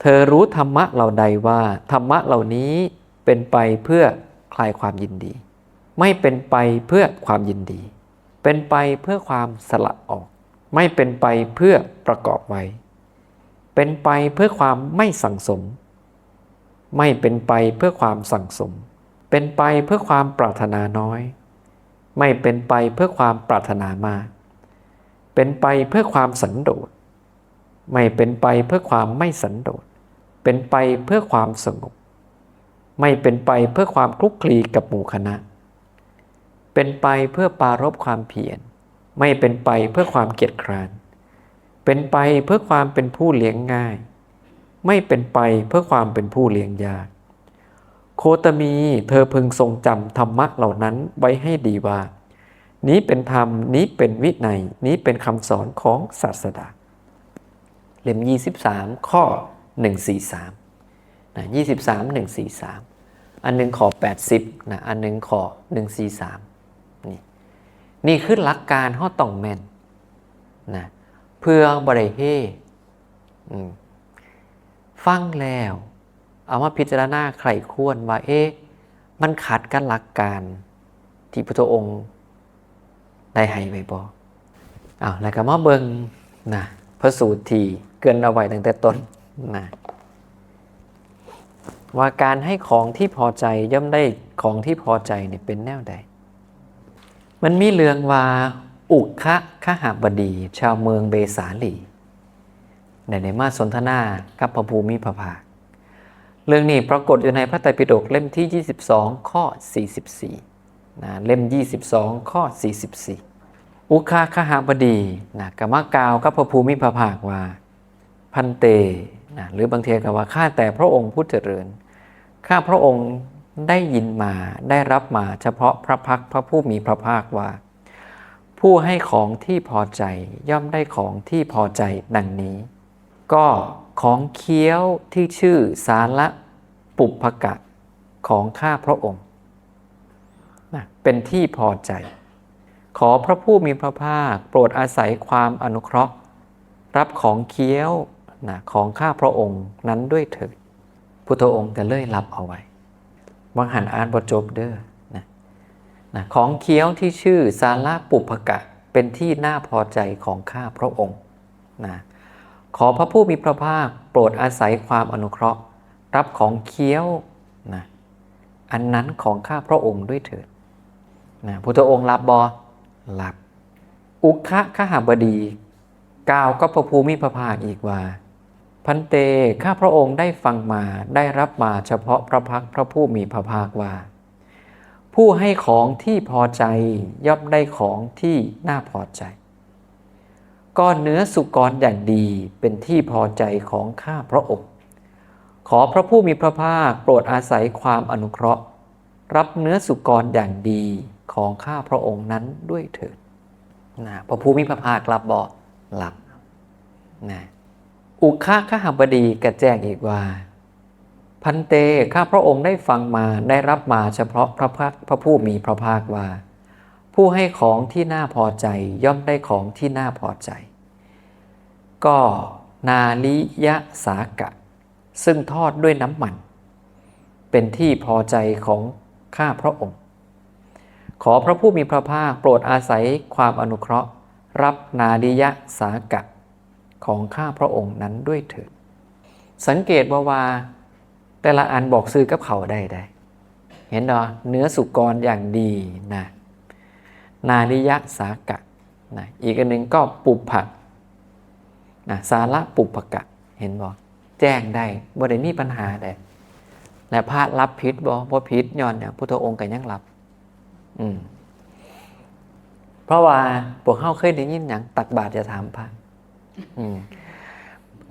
เธอรู้ธรรมะเหล่าใดว่าธรรมะเหล่านี้เป็นไปเพื่อคลายความยินดี ไม่เป็นไปเพื่อความยินดี เป็นไปเพื่อความสละออก ไม่เป็นไปเพื่อประกอบไว้ เป็นไปเพื่อความไม่สั่งสม ไม่เป็นไปเพื่อความสั่งสม เป็นไปเพื่อความปรารถนาน้อย ไม่เป็นไปเพื่อความปรารถนามาก เป็นไปเพื่อความสันโดษ ไม่เป็นไปเพื่อความไม่สันโดษ เป็นไปเพื่อความสงบ ไม่เป็นไปเพื่อความคลุกคลีกับหมู่คณะ เป็นไปเพื่อปรารภความเพียร ไม่เป็นไปเพื่อความเกียจคร้าน เป็นไปเพื่อความเป็นผู้เลี้ยงง่าย ไม่เป็นไปเพื่อความเป็นผู้เลี้ยงยาก โคตมี เธอพึงทรงจำธรรมะเหล่านั้นไว้ให้ดีว่า นี้เป็นธรรม นี้เป็นวินัย นี้เป็นคำสอนของศาสดา เล่มยี่สิบสาม ข้อหนึ่งสี่สาม นะ ยี่สิบสาม หนึ่งสี่สาม อันหนึ่งข้อแปดสิบ นะ อันหนึ่งข้อหนึ่งสี่สาม นี่ นี่คือหลักการเฮาต้องแม่น นะ เพื่อบ่ได้เฮ อืม ฟังแล้ว เอามาพิจารณาใคร่ครวญว่า เอ๊ะ มันขัดกับหลักการที่พุทธองค์ได้ให้ไว้บ่ อ้าว แล้วก็มาเบิ่ง นะ พระสูตรที่เกริ่นเอาไว้ตั้งแต่ต้น นะ ว่าการให้ของที่พอใจย่อมได้ของที่พอใจเนี่ยเป็นแนวใด มันมีเรื่องว่า อุคคะคหบดี ชาวเมืองเวสาลี ได้ได้มาสนทนากับพระผู้มีพระภาค เรื่องนี้ปรากฏอยู่ในพระไตรปิฎกเล่มที่ยี่สิบสอง ข้อสี่สิบสี่ นะ เล่มยี่สิบสอง ข้อสี่สิบสี่ อุคคะคหบดี นะ ก็มากล่าวกับพระผู้มีพระภาคว่า ภันเต นะ หรือบางทีก็ว่า ข้าแต่พระองค์ผู้เจริญ ข้าพระองค์ได้ยินมา ได้รับมาเฉพาะพระพักตร์พระผู้มีพระภาคว่า ผู้ให้ของที่พอใจย่อมได้ของที่พอใจดังนี้ ก็ของเคี้ยวที่ชื่อสาละปุพพกะของข้าพระองค์ นะ เป็นที่พอใจ ขอพระผู้มีพระภาคโปรดอาศัยความอนุเคราะห์ รับของเคี้ยว นะ ของข้าพระองค์นั้นด้วยเถิด พุทธองค์ก็เลยรับเอาไว้ บางหันอ่านบ่จบเด้อ นะ นะ ของเคี้ยวที่ชื่อสาละปุพพกะ เป็นที่น่าพอใจของข้าพระองค์ นะ ขอพระผู้มีพระภาคโปรดอาศัยความอนุเคราะห์ รับของเคี้ยว นะ อันนั้นของข้าพระองค์ด้วยเถิด นะ พุทธองค์รับบ่ รับ อุคคะคหบดี กล่าวกับพระผู้มีพระภาคอีกว่า ภันเต ข้าพระองค์ได้ฟังมา ได้รับมาเฉพาะพระพักตร์พระผู้มีพระภาคว่า ผู้ให้ของที่พอใจย่อมได้ของที่น่าพอใจ ก็เนื้อสุกรอย่างดีเป็นที่พอใจของข้าพระองค์ ขอพระผู้มีพระภาคโปรดอาศัยความอนุเคราะห์ รับเนื้อสุกรอย่างดีของข้าพระองค์นั้นด้วยเถิด นะ พระผู้มีพระภาครับบ่ รับ นะ อุคคะคหบดีก็แจ้งอีกว่า ภันเต ข้าพระองค์ได้ฟังมา ได้รับมาเฉพาะพระพักตร์พระผู้มีพระภาคว่า ผู้ให้ของที่น่าพอใจย่อมได้ของที่น่าพอใจ ก็นาริยสากะ ซึ่งทอดด้วยน้ำมัน เป็นที่พอใจของข้าพระองค์ ขอพระผู้มีพระภาคโปรดอาศัยความอนุเคราะห์ รับนาริยสากะของข้าพระองค์นั้นด้วยเถิด สังเกตว่า ว่าแต่ละอันบอกชื่อกับเขาได้ได้ เห็นบ่ เนื้อสุกรอย่างดี นะ นาริยสากะ นะ อีกอันหนึ่งก็ปุพพะ นะ สาละปุพพกะ เห็นบ่ แจ้งได้ บ่ได้มีปัญหาใด และพระรับผิดบ่ บ่ผิด ย้อนหยัง พุทธองค์ก็ยังรับ อืม เพราะว่าพวกเฮาเคยได้ยินหยัง ตักบาตรอย่าถามพระ อืม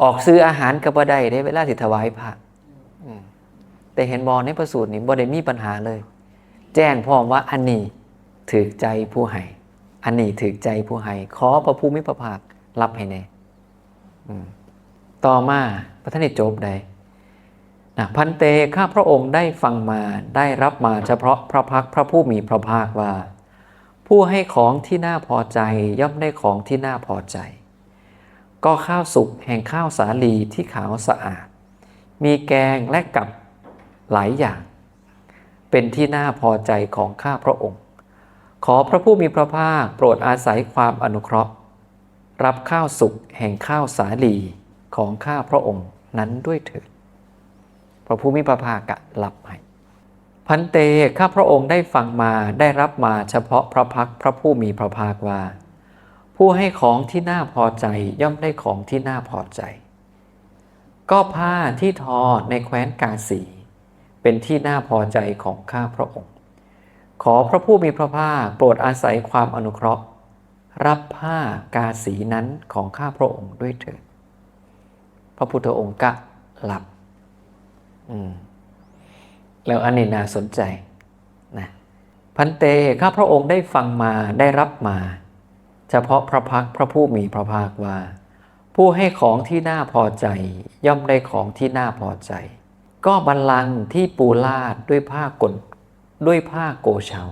ออกชื่ออาหารก็บ่ได้เด้ เวลาสิถวายพระ อืม แต่เห็นบ่ ในพระสูตรนี่บ่ได้มีปัญหาเลย แจ้งพร้อมว่าอันนี้ถืกใจผู้ให้ อันนี้ถืกใจผู้ให้ ขอพระผู้มีพระภาครับให้แน่ อืม ต่อมา บ่ทันได้จบใด นะ ภันเต ข้าพระองค์ได้ฟังมา ได้รับมาเฉพาะพระพักตร์พระผู้มีพระภาคว่า ผู้ให้ของที่น่าพอใจย่อมได้ของที่น่าพอใจ ก็ข้าวสุกแห่งข้าวสาลีที่ขาวสะอาด มีแกงและกับหลายอย่าง เป็นที่น่าพอใจของข้าพระองค์ ขอพระผู้มีพระภาคโปรดอาศัยความอนุเคราะห์ รับข้าวสุกแห่งข้าวสาลีของข้าพระองค์นั้นด้วยเถิด พระผู้มีพระภาคก็รับให้ ภันเต ข้าพระองค์ได้ฟังมาได้รับมาเฉพาะพระพักตร์พระผู้มีพระภาคว่า ผู้ให้ของที่น่าพอใจย่อมได้ของที่น่าพอใจ ก็ผ้าที่ทอในแคว้นกาสี เป็นที่น่าพอใจของข้าพระองค์ ขอพระผู้มีพระภาคโปรดอาศัยความอนุเคราะห์ รับผ้ากาสีนั้นของข้าพระองค์ด้วยเถิด พระพุทธองค์ก็รับ อืม แล้วอันนี้น่าสนใจนะภันเต ข้าพระองค์ได้ฟังมาได้รับมา เฉพาะพระพักตร์พระผู้มีพระภาคว่า ผู้ให้ของที่น่าพอใจย่อมได้ของที่น่าพอใจ ก็บัลลังก์ที่ปูลาดด้วยผ้ากลด้วยผ้าโกเชา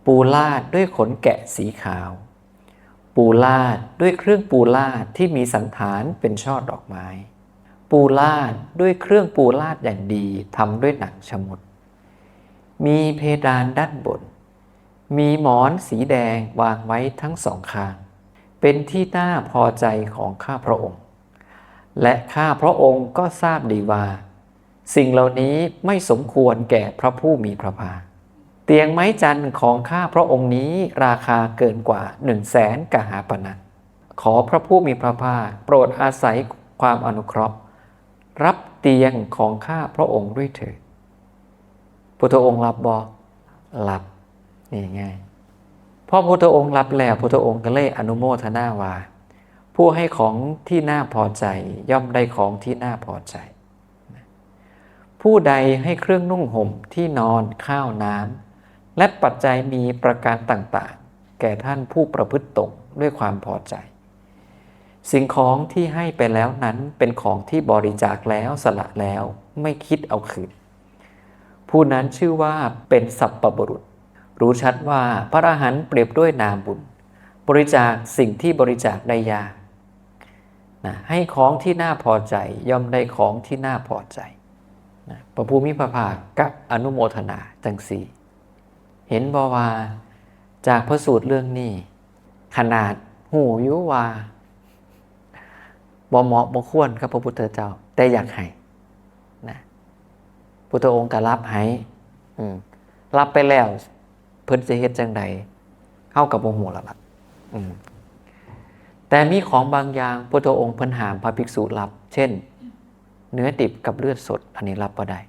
ปูลาดด้วยขนแกะสีขาว ปูลาดด้วยเครื่องปูลาดที่มีสันฐานเป็นช่อดอกไม้ ปูลาดด้วยเครื่องปูลาดอย่างดีทำด้วยหนังชมด มีเพดานด้านบน มีหมอนสีแดงวางไว้ทั้งสองข้าง เป็นที่น่าพอใจของข้าพระองค์ และข้าพระองค์ก็ทราบดีว่า สิ่งเหล่านี้ไม่สมควรแก่พระผู้มีพระภาค เตียงไม้จันทร์ของข้าพระองค์นี้ราคาเกินกว่าหนึ่งแสนกหาปณะ ขอพระผู้มีพระภาคโปรดอาศัยความอนุเคราะห์ รับเตียงของข้าพระองค์ด้วยเถิด พุทธองค์รับบ่ รับ นี่ไง พอพุทธองค์รับแล้ว พุทธองค์ก็เลยอนุโมทนาว่า ผู้ให้ของที่น่าพอใจย่อมได้ของที่น่าพอใจ ผู้ใดให้เครื่องนุ่งห่ม ที่นอน ข้าวน้ำ และปัจจัยมีประการต่างๆ แก่ท่านผู้ประพฤติตรงด้วยความพอใจ สิ่งของที่ให้ไปแล้วนั้นเป็นของที่บริจาคแล้วสละแล้วไม่คิดเอาคืน ผู้นั้นชื่อว่าเป็นสัพปบุรุษ รู้ชัดว่าพระอรหันต์เปรียบด้วยนาบุญ บริจาคสิ่งที่บริจาคได้ยากนะ ให้ของที่น่าพอใจย่อมได้ของที่น่าพอใจนะ พระผู้มีพระภาคก็อนุโมทนาจังซี่ เห็นบ่ว่าจากพระสูตรเรื่องนี้ ขนาดฮู้อยู่ว่าบ่เหมาะบ่ควรกับพระพุทธเจ้า แต่อยากให้นะ พุทธองค์ก็รับให้ อืม รับไปแล้ว เพิ่นสิเฮ็ดจั่งใด เฮาก็บ่ฮู้แล้วล่ะ อืม แต่มีของบางอย่างพุทธองค์เพิ่นห้ามพระภิกษุรับ เช่น เนื้อดิบกับเลือดสด อันนี้รับบ่ได้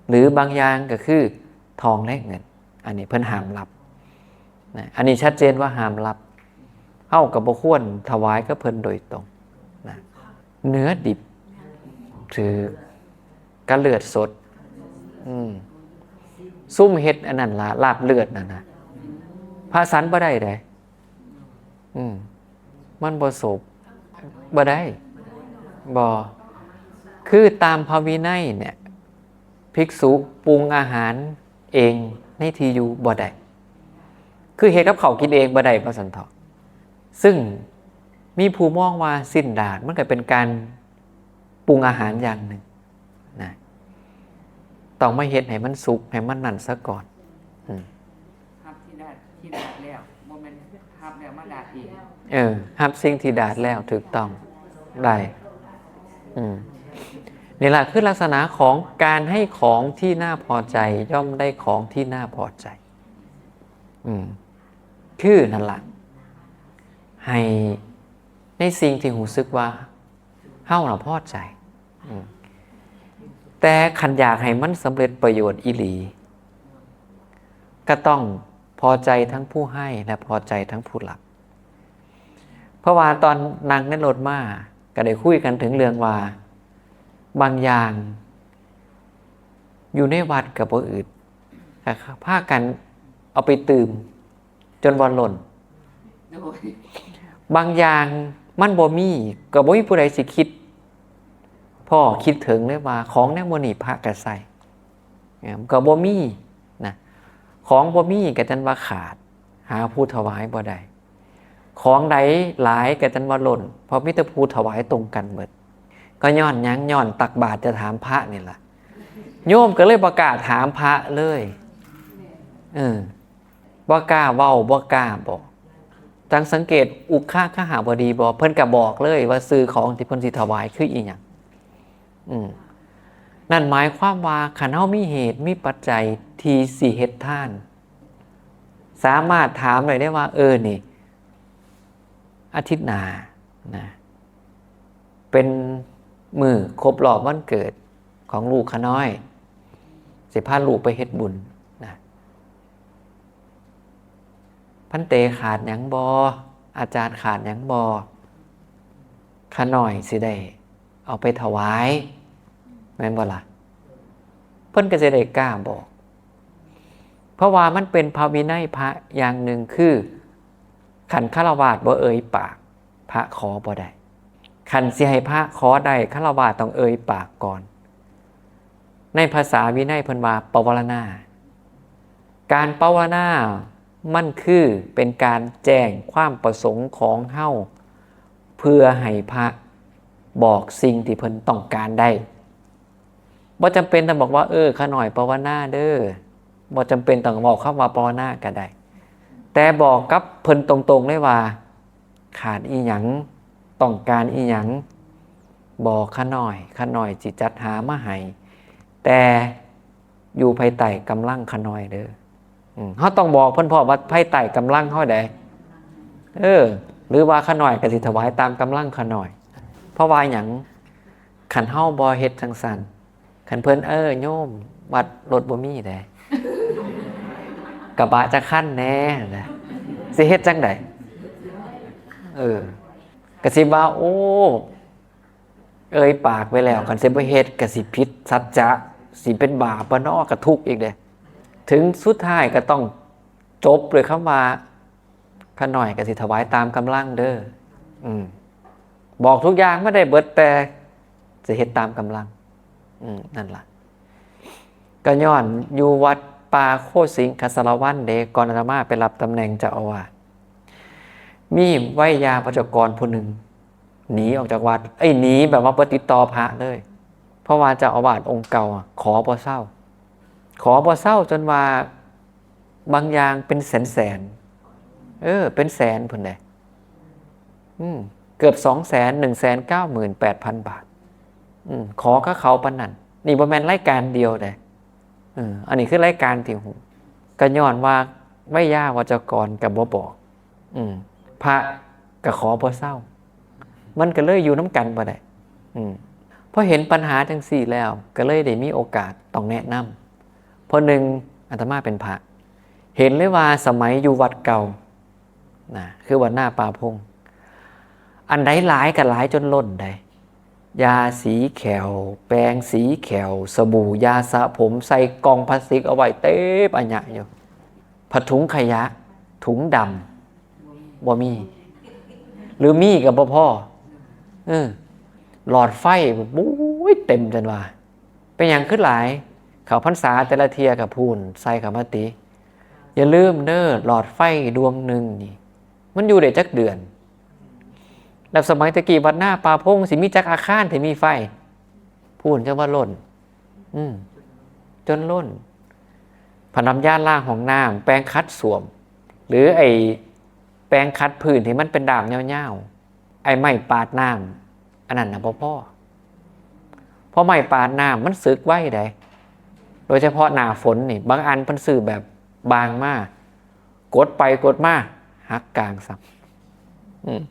หรือบางอย่างก็คือทองและเงิน อันนี้เพิ่นห้ามรับนะ อันนี้ชัดเจนว่าห้ามรับ เฮาก็บ่ควรถวายกับเพิ่นโดยตรงนะ เนื้อดิบ ถือ กับเลือดสด อืม ซุ่มเฮ็ดอันนั้นล่ะ ลาบเลือดนั่นนะ พระฉันบ่ได้เด้ อืม มันบ่สบ บ่ได้ บ่ คือตามพระวินัยเนี่ย ภิกษุปรุงอาหารเองในที่อยู่บ่ได้ คือเฮ็ดกับข้าวกินเองบ่ได้ ว่าซั่นเถาะ ซึ่งมีผู้มองว่าสิ้นดาดมันก็เป็นการปรุงอาหารอย่างหนึ่งนะ ต้องมาเฮ็ดให้มันสุกให้มันนั่นซะก่อน อืม ฮับที่ดาด ที่ดาดแล้ว บ่แม่นฮับแล้วมาดาดเอง เออ ฮับสิ่งที่ดาดแล้ว ถูกต้อง ได้ อืม นี่ล่ะคือลักษณะของการให้ของที่น่าพอใจย่อมได้ของที่น่าพอใจ อืม คือนั่นล่ะ ให้ในสิ่งที่รู้สึกว่าเฮาน่ะพอใจ อืม แต่คันอยากให้มันสำเร็จประโยชน์อีหลี ก็ต้องพอใจทั้งผู้ให้และพอใจทั้งผู้รับ เพราะว่าตอนนั่งในรถมา ก็ได้คุยกันถึงเรื่องว่า บางอย่าง อยู่ในวัดก็บ่อึด ก็พากันเอาไปตื่ม จนว่าล้น โอ้ย บางอย่างมันบ่มี ก็บ่มีผู้ใดสิคิด พ้อคิดถึงเลยว่าของแนวหมู่นี้พระก็ใส่ เออ ก็บ่มีนะ ของบ่มีก็จั่งว่าขาด หาผู้ถวายบ่ได้ ของใดหลายก็จั่งว่าล้น เพราะมีแต่ผู้ถวายตรงกันหมด ก็ ก็ย้อนหยัง ย้อนตักบาตรจะถามพระนี่ล่ะ โยมก็เลยบ่กล้าถามพระเลย เออ บ่กล้าเว้า บ่กล้าบอก จังสังเกตอุคคหบดีบ่ เพิ่นก็บอกเลยว่าชื่อของที่เพิ่นสิถวายคืออีหยัง อืม นั่นหมายความว่าคันเฮามีเหตุมีปัจจัยที่สิเฮ็ดทาน สามารถถามได้เลยว่า เออ นี่ อาทิตย์หน้านะ เป็นมื้อครบรอบวันเกิดของลูกข้าน้อย สิพาลูกไปเฮ็ดบุญนะ พันเตขาดหยังบ่ อาจารย์ขาดหยังบ่ ข้าน้อยสิได้เอาไปถวาย แม่นบ่ล่ะ เพิ่นก็สิได้กล้าบอก เพราะว่ามันเป็นพระวินัยพระอย่างหนึ่งคือ คันฆราวาสบ่เอ่ยปาก พระขอบ่ได้ คันสิให้พระขอได้ ฆราวาสต้องเอ่ยปากก่อน ในภาษาวินัยเพิ่นว่าปวารณา การปวารณามันคือเป็นการแจ้งความประสงค์ของเฮา เพื่อให้พระบอกสิ่งที่เพิ่นต้องการได้ บ่จำเป็นต้องบอกว่า เออ ข้าน้อยปวารณาเด้อ บ่จำเป็นต้องบอกคำว่าปวารณาก็ได้ แต่บอกกับเพิ่นตรงๆเลยว่า ขาดอีหยัง ต้องการอีหยัง บอกข้าน้อย ข้าน้อยสิจัดหามาให้ แต่อยู่ภายใต้กำลังข้าน้อยเด้อ อืม เฮาต้องบอกเพิ่นพร้อมว่าภายใต้กำลังเฮาใด เออ หรือว่าข้าน้อยก็สิถวายตามกำลังข้าน้อย เพราะว่าหยัง คันเฮาบ่เฮ็ดจังซั่น คันเพิ่น เออ โยม วัดรถบ่มีเด้ กระบะจักคันแหน่นะ สิเฮ็ดจังใด เออ ก็สิว่า โอ้ เอ่ยปากไว้แล้ว คันสิบ่เฮ็ดก็สิผิดสัจจะ สิเป็นบาปบ่น้อ ก็ทุกข์อีกเด้ ถึงสุดท้ายก็ต้องจบด้วยคำว่า ข้าน้อยก็สิถวายตามกำลังเด้อ อืม บอกทุกอย่างมาได้เบิด แต่สิเฮ็ดตามกำลัง อืม นั่นล่ะ ก็ย้อนอยู่วัดป่าโคสิงคสารวัตรเด้ ก่อนอาตมาไปรับตำแหน่งเจ้าอาวาส มีไวยาวัจกรผู้หนึ่ง หนีออกจากวัด เอ้ย หนีแบบว่าบ่ติดต่อพระเลย เพราะว่าเจ้าอาวาสองค์เก่าอะขอบ่เซา ขอบ่เซาจนว่าบางอย่างเป็นแสนๆ เออ เป็นแสนพุ้นเด้ อืม เกือบสองแสน หนึ่งแสนเก้าหมื่นแปดพันบาท อืม ขอกับเขาปานนั้น นี่บ่แม่นรายการเดียวเด้ เออ อันนี้คือรายการที่ฮู้ ก็ย้อนว่าไวยาวัจกรก็บ่บอก อืม พระก็ขอบ่เซา มันก็เลยอยู่นำกันบ่ได้ อืม พอเห็นปัญหาจังซี่แล้ว ก็เลยได้มีโอกาสต้องแนะนำ เพราะหนึ่ง อาตมาเป็นพระ เห็นเลยว่าสมัยอยู่วัดเก่า นะ คือวัดหน้าป่าพง อันใดหลายก็หลายจนล้นได้ ยาสีแข้ว แปรงสีแข้ว สบู่ ยาสระผม ใส่กล่องพลาสติกเอาไว้เต็มอะหยะอยู่ ผ้าถุงขยะ ถุงดำ บ่มี หรือมีก็บ่พอ เออ หลอดไฟ บุ้ย เต็มจนว่า เป็นหยังคือหลาย เข้าพรรษาแต่ละเทื่อก็พู้น ใส่เข้ามาติ อย่าลืมเด้อ หลอดไฟดวงหนึ่งนี่ มันอยู่ได้จักเดือน แล้วสมัยตะกี้วัดหน้าป่าพงสิมีจักอาคารที่มีไฟ พู้นจังว่าล้น อืม จนล้น ผ้าน้ำยาล้างห้องน้ำ แปรงขัดส้วม หรือไอ้แปรงขัดพื้นที่มันเป็นด้ามยาวๆ ไอ้ไม้ปาดน้ำ อันนั้นน่ะบ่พอ เพราะไม้ปาดน้ำมันสึกไวเด้ โดยเฉพาะหน้าฝนนี่ บางอันเพิ่นซื้อแบบบางมา กดไปกดมา หักกลางซ้ำ อืม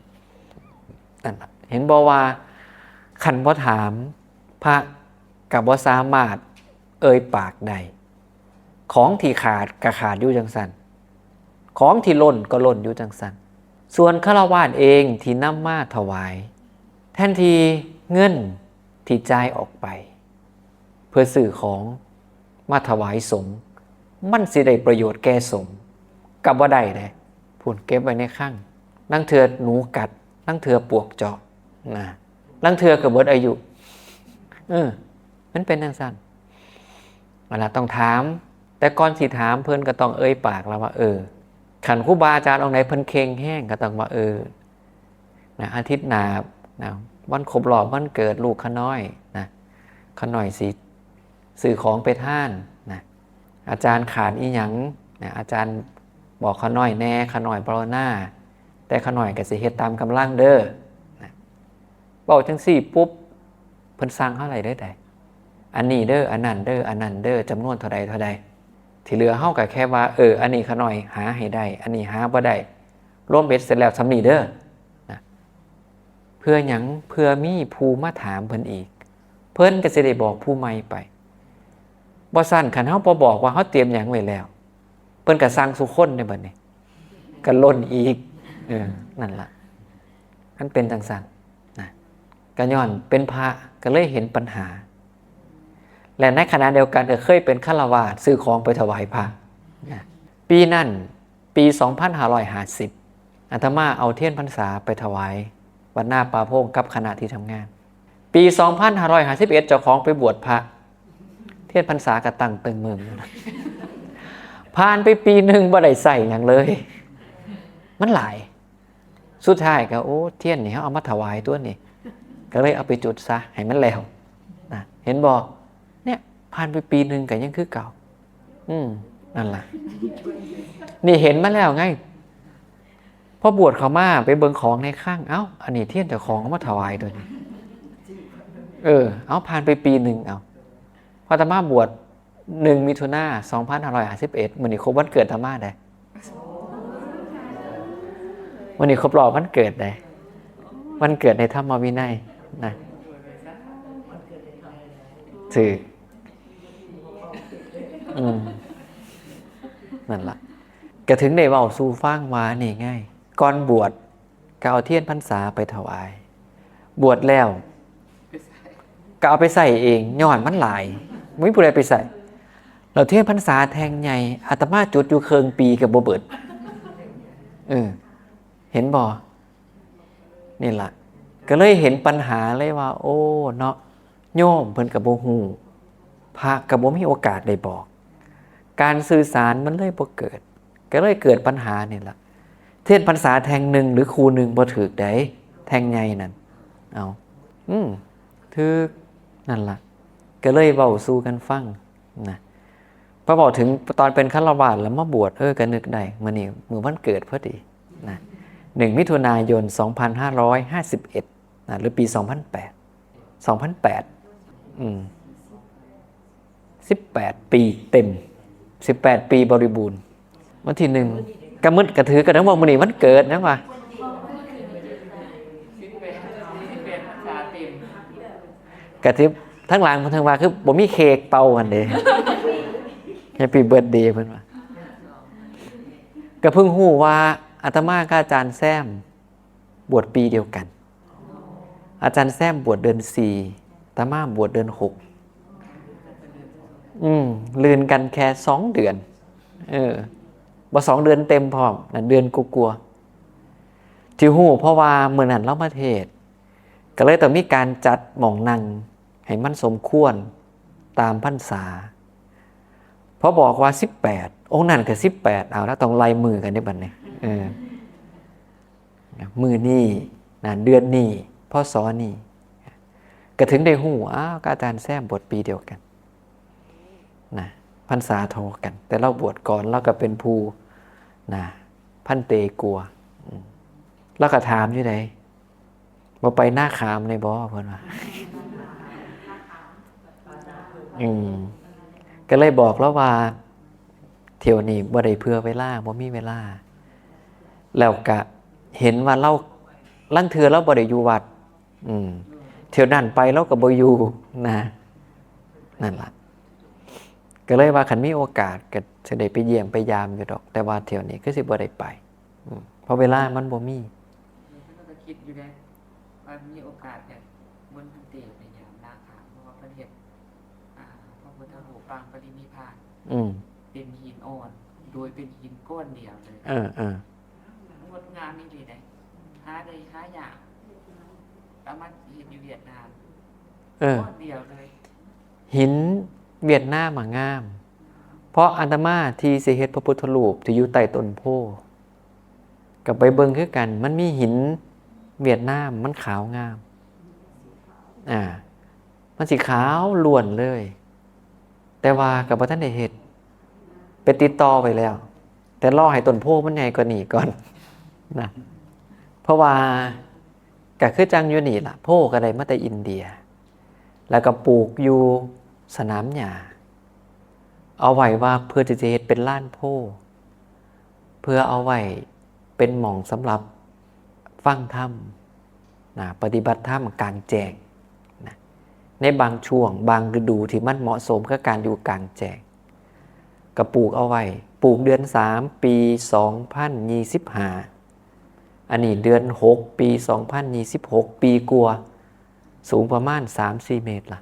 นั่นล่ะ เห็นบ่ว่า คันบ่ถาม พระก็บ่สามารถเอ่ยปากได้ ของที่ขาดก็ขาดอยู่จังซั่น ของที่ล้นก็ล้นอยู่จังซั่น ส่วนฆราวาสเองที่นำมาถวาย แทนที่เงินที่จ่ายออกไป เพื่อซื้อของมาถวายสงฆ์ มันสิได้ประโยชน์แก่สงฆ์ ก็บ่ได้เด้ พู้นเก็บไว้ในคลัง ลางเทื่อหนูกัด ลางเทื่อปลวกเจาะ นะ ลางเทื่อก็เบิดอายุ เออ มันเป็นจังซั่น เวลาต้องถาม แต่ก่อนสิถามเพิ่นก็ต้องเอ่ยปากแล้วว่า เออ คันครูบาอาจารย์องค์ไหนเพิ่นเคร่งแฮงก็ต้องว่า เออ นะ อาทิตย์หน้า นะ วันครบรอบวันเกิดลูกข้าน้อยนะ ข้าน้อยสิซื้อของไปทานนะ อาจารย์ขาดอีหยังนะ อาจารย์บอกข้าน้อยแหน่ ข้าน้อยปรารถนา แต่ข้าน้อยก็สิเฮ็ดตามกำลังเด้อนะ เว้าจั่งซี้ปุ๊บ เพิ่นสั่งเฮาได้เด้อ อันนี้เด้อ อันนั้นเด้อ อันนั้นเด้อ จำนวนเท่าใดเท่าใด ที่เหลือเฮาก็แค่ว่า เออ อันนี้ข้าน้อยหาให้ได้ อันนี้หาบ่ได้ รวมเบ็ดเสร็จแล้วส่ำนี้เด้อนะ เพื่อหยัง เพื่อมีผู้มาถามเพิ่นอีก เพิ่นก็สิได้บอกผู้ใหม่ไป บ่ซั้นคันเฮาบ่บอกว่าเฮาเตรียมหยังไว้แล้ว เพิ่นก็สั่งซุคนเด้บัดนี้ ก็ล่นอีก เออ นั่นล่ะ มันเป็นจั่งซั้นนะ ก็ย้อนเป็นพระก็เลยเห็นปัญหา และในขณะเดียวกันก็เคยเป็นฆราวาสซื้อของไปถวายพระนะ ปีนั้น ปี สองพันห้าร้อยห้าสิบ อาตมาเอาเทียนพรรษาไปถวายวัดนาป่าโพงกับคณะที่ทำงาน ปี สองพันห้าร้อยห้าสิบเอ็ด เจ้าของไปบวชพระ เทียนพรรษาก็ตั้งเติงเมืองอยู่นะ ผ่านไปปีหนึ่งบ่ได้ใส่หยังเลย มันหลาย สุดท้ายก็ โอ้ เทียนนี่เฮาเอามาถวายตัวนี่ ก็เลยเอาไปจุดซะให้มันแล้วนะ เห็นบ่ เนี่ย ผ่านไปปีหนึ่งก็ยังคือเก่า อืม นั่นล่ะ นี่เห็นมาแล้วไง พอบวชเข้ามาไปเบิ่งของในคลัง เอ้า อันนี้เทียนเจ้าของเอามาถวายตัวนี้ เออ เอา ผ่านไปปีหนึ่ง เอา พออาตมาบวช หนึ่ง มิถุนา สองพันห้าร้อยห้าสิบเอ็ด มื้อนี้ครบวันเกิดอาตมาเด้ มื้อนี้ครบรอบวันเกิดเด้ วันเกิดในธรรมวินัยนะ ถือ อืม นั่นล่ะ ก็ถึงได้เว้าสู่ฟังว่านี่ไง ก่อนบวชก็เอาเทียนพรรษาไปถวาย บวชแล้ว ก็เอาไปใส่เอง ย้อนมันหลาย บ่มีผู้ใดไปใส่ แล้วเทียนพรรษาแท่งใหญ่ อาตมาจุดอยู่เคิ่งปีก็บ่เบิด เออ เห็นบ่ นี่ล่ะ ก็เลยเห็นปัญหาเลยว่า โอ้ เนาะ โยมเพิ่นก็บ่ฮู้ พระก็บ่มีโอกาสได้บอก การสื่อสารมันเลยบ่เกิด ก็เลยเกิดปัญหานี่ล่ะ เทียนพรรษาแท่งหนึ่งหรือคู่หนึ่งบ่ถืกใด แท่งใหญ่นั่น เอา อืม ถืก นั่นล่ะ ก็เลยเว้าสู่กันฟังนะ พอเว้าถึงตอนเป็นฆราวาสแล้วมาบวช เออ ก็นึกได้ มื้อนี้มื้อวันเกิดพอดีนะ หนึ่ง มิถุนายน สองพันห้าร้อยห้าสิบเอ็ด นะ หรือปี สองพันแปด สองพันแปด อืม สิบแปด ปีเต็ม สิบแปด ปีบริบูรณ์ วันที่หนึ่ง กะมื้อกะถือกะทั้งว่ามื้อนี้วันเกิดนะว่า กะทิทั้งหลังเพิ่นว่าคือบ่มีเค้กเป่าหั่นเด้ Happy birthday เพิ่นว่า ก็เพิ่งฮู้ว่าอาตมากับอาจารย์แซมบวชปีเดียวกัน อาจารย์แซมบวชเดือนสี่ อาตมาบวชเดือนหก อืม ลื่นกันแค่สองเดือน เออ บ่สองเดือนเต็มพร้อมนะ เดือนกว่าๆ ที่ฮู้เพราะว่ามื้อนั้นลาวมาเทศน์ ก็เลยต้องมีการจัดหม่องนั่งให้มันสมควรตามพรรษา พอบอกว่า สิบแปด องค์นั้นก็ สิบแปด เอาแล้วต้องไล่มื้อกันเด้บัดนี้ เออ มื้อนี้นะ เดือนนี้ พ.ศ. นี้ ก็ถึงได้ฮู้ อ้าว กับอาจารย์แซมบวชปีเดียวกันนะ พรรษาเท่ากัน แต่ลาวบวชก่อน ลาวก็เป็นผู้นะ พันเตกว่า อืม ลาวก็ถามอยู่ได บ่ไปนาขามเลยบ่ เพิ่นว่า อืม ก็เลยบอกลาวว่า เที่ยวนี้บ่ได้เผื่อเวลา บ่มีเวลา แล้วก็เห็นว่าลาว ลางเทื่อลาวบ่ได้อยู่วัด อืม เที่ยวนั้นไปลาวก็บ่อยู่นะ นั่นล่ะ ก็เลยว่าคันมีโอกาสก็สิได้ไปเยี่ยมไปยามอยู่ดอก แต่ว่าเที่ยวนี้คือสิบ่ได้ไป อืม เพราะเวลามันบ่มี ก็คิดอยู่เด้ ว่ามีโอกาสอยากวนพันเตไปยามนาขาม เพราะว่าเพิ่นเฮ็ด อ่า พระพุทธรูปปางปรินิพพาน อืม เป็นหินอ่อน โดยเป็นหินก้อนเดียวเลย เออ เออ งดงามอีหลีเด้ หาได้ หายาก สามารถเฮ็ดอยู่เวียดนาม เออ ก้อนเดียวเลย หินเวียดนามอะงาม เพราะอาตมาที่สิเฮ็ดพระพุทธรูปที่อยู่ใต้ต้นโพธิ์ ก็ไปเบิ่งคือกัน มันมีหินเวียดนาม มันขาวงาม อ่า มันสิขาวล้วนเลย แต่ว่าก็บ่ทันได้เฮ็ด ไปติดต่อไว้แล้ว แต่รอให้ต้นโพธิ์มันใหญ่กว่านี้ก่อนนะ เพราะว่าก็คือจั่งอยู่นี่ล่ะ โพธิ์ก็ได้มาแต่อินเดีย แล้วก็ปลูกอยู่สนามหญ้า เอาไว้ว่าเพื่อที่จะเฮ็ดเป็นลานโพธิ์ เพื่อเอาไว้เป็นหม่องสำหรับฟังธรรมนะ ปฏิบัติธรรมกลางแจ้งนะ ในบางช่วง บางฤดูที่มันเหมาะสมกับการอยู่กลางแจ้ง ก็ปลูกเอาไว้ ปลูกเดือนสาม ปีสองพันยี่สิบห้า อันนี้เดือนหก ปีสองพันยี่สิบหก ปีกว่า สูงประมาณสามสี่เมตรล่ะ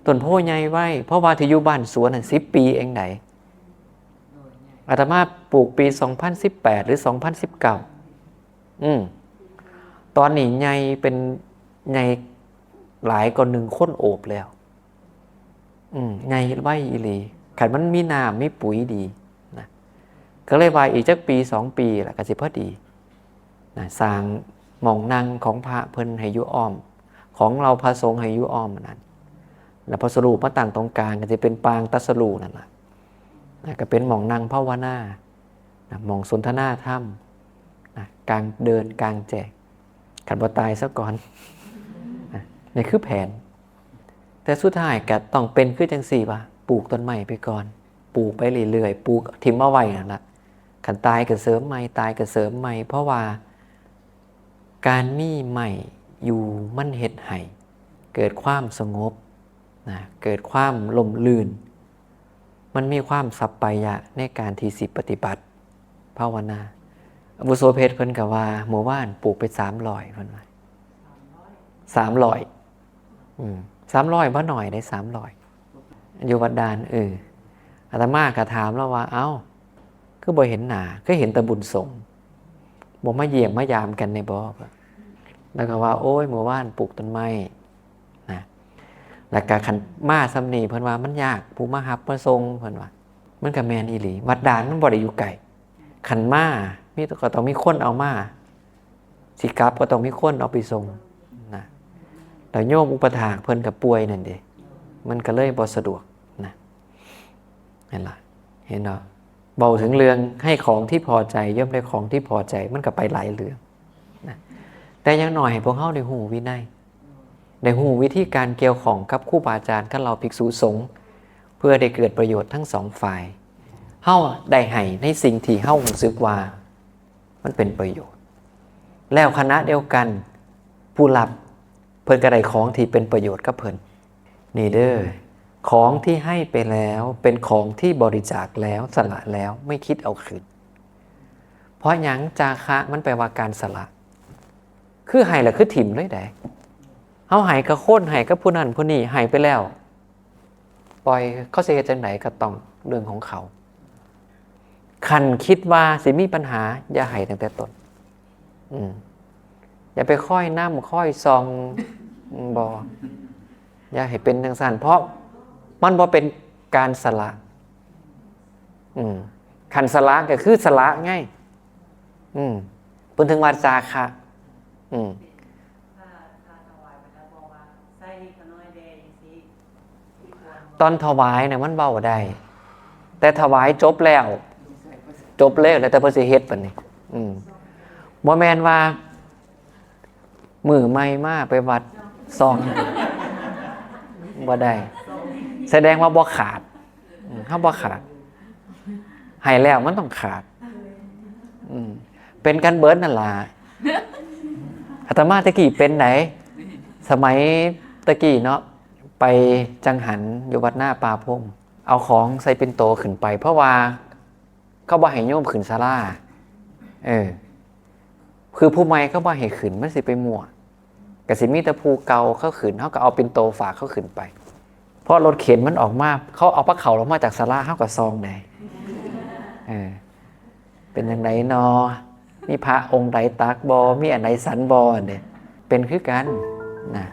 ต้นโพธิ์ใหญ่ไว้ เพราะว่าที่อยู่บ้านสวนน่ะ สิบ ปีเองได อาตมาปลูกปีสองพันสิบแปด หรือสองพันสิบเก้า อืม ตอนนี้ใหญ่เป็น ใหญ่หลายกว่าหนึ่งคนโอบแล้ว อืม ใหญ่ไวอีหลี คันมันมีน้ำมีปุ๋ยดีนะ ก็เลยว่าอีกจักปีสองปีล่ะก็สิพอดีนะ สร้างหม่องนั่งของพระเพิ่นให้อยู่อ้อม ของเราพระสงฆ์ให้อยู่อ้อมนั่น แล้วพระสรูปมาตั้งตรงกลางก็จะเป็นปางตรัสรู้นั่นล่ะนะ ก็เป็นหม่องนั่งภาวนานะ หม่องสนทนาธรรมนะ กลางเดินกลางแจ้ง คันบ่ตายซะก่อนนะ นี่คือแผน แต่สุดท้ายก็ต้องเป็นคือจั่งซี้ว่า ปลูกต้นไม้ไปก่อน ปลูกไปเรื่อยๆ ปลูกถิ่มเอาไว้นั่นล่ะ คันตายก็เสริมใหม่ ตายก็เสริมใหม่ เพราะว่าการมีไม้อยู่มันเฮ็ดให้เกิดความสงบนะ เกิดความร่มรื่น มันมีความสัปปายะในการที่สิปฏิบัติภาวนา อาวุโสเพชรเพิ่นก็ว่า เมื่อวานปลูกไปสามร้อย เพิ่นว่า สามร้อย อืม สามร้อย บ่น้อยเด้ สามร้อย อยู่วัดด่าน เออ อาตมาก็ถามแล้วว่า เอ้า คือบ่เห็นหน้า คือเห็นแต่บุญสงฆ์ บ่มาเยี่ยมมายามกันแน่บ่ แล้วก็ว่า โอ้ย เมื่อวานปลูกต้นไม้นะ แล้วก็คันมาส่ำนี้ เพิ่นว่ามันยาก ผู้มารับมาส่ง เพิ่นว่า มันก็แม่นอีหลี วัดด่านมันบ่ได้อยู่ไกล คันมา มี ก็ต้องมีคนเอามา สิกลับก็ต้องมีคนเอาไปส่งนะ แล้วโยมอุปถากเพิ่นก็ป่วยนั่นเด้ มันก็เลยบ่สะดวกนะ นั่นล่ะ เห็นบ่ เว้าถึงเรื่องให้ของที่พอใจย่อมได้ของที่พอใจ มันก็ไปหลายเรื่องนะ แต่อย่างน้อยให้พวกเฮาได้ฮู้วินัย ได้ฮู้วิธีการเกี่ยวข้องกับครูบาอาจารย์ คันลาว ภิกษุสงฆ์ เพื่อได้เกิดประโยชน์ทั้งสองฝ่าย เฮาได้ให้ในสิ่งที่เฮารู้สึกว่ามันเป็นประโยชน์ แล้วขณะเดียวกัน ผู้รับเพิ่นก็ได้ของที่เป็นประโยชน์กับเพิ่น นี่เด้อ ของที่ให้ไปแล้วเป็นของที่บริจาคแล้ว สละแล้ว ไม่คิดเอาคืน เพราะหยัง จาคะมันแปลว่าการสละ คือให้แล้วคือถิ่มเลยเด้ เฮาให้กับคน ให้กับผู้นั้นผู้นี้ ให้ไปแล้ว ปล่อย เขาสิเฮ็ดจั่งใดก็ต้องเรื่องของเขา คันคิดว่าสิมีปัญหา อย่าให้ตั้งแต่ต้น อืม อย่าไปคอยนำคอยส่อง อืม บ่ อย่าให้เป็นจั่งซั้น เพราะมันบ่เป็นการสละ อืม คันสละก็คือสละไง อืม เพิ่นถึงว่าจาคะ อืม ตอนถวายเนี่ยมันเว้าได้ แต่ถวายจบแล้ว จบแล้ว แล้วแต่เพิ่นสิเฮ็ดบัดนี้ อืม บ่แม่นว่า มื้อใหม่มาไปวัดส่อง บ่ได้ แสดงว่าบ่ขาด อืม เฮาบ่ขาด ให้แล้วมันต้องขาด อืม เป็นกันเบิดนั่นล่ะ อาตมาตะกี้เป็นได สมัยตะกี้เนาะ ไปจังหันอยู่วัดหน้าป่าพง เอาของใส่ปิ่นโตขึ้นไป เพราะว่าเขาบ่ให้โยมขึ้นศาลา เออ คือผู้ใหม่เขาบ่ให้ขึ้น มันสิไปมั่ว ก็สิมีแต่ผู้เก่าเขาขึ้น เขาก็เอาปิ่นโตฝากเขาขึ้นไป พอรถเข็นมันออกมา เขาเอาพระเขาลงมาจากศาลา เขาก็ส่องได้ เออ เป็นจั่งใดนอ มีพระองค์ใดตักบ่ มีอันใดสันบ่เนี่ย เป็นคือกันนะ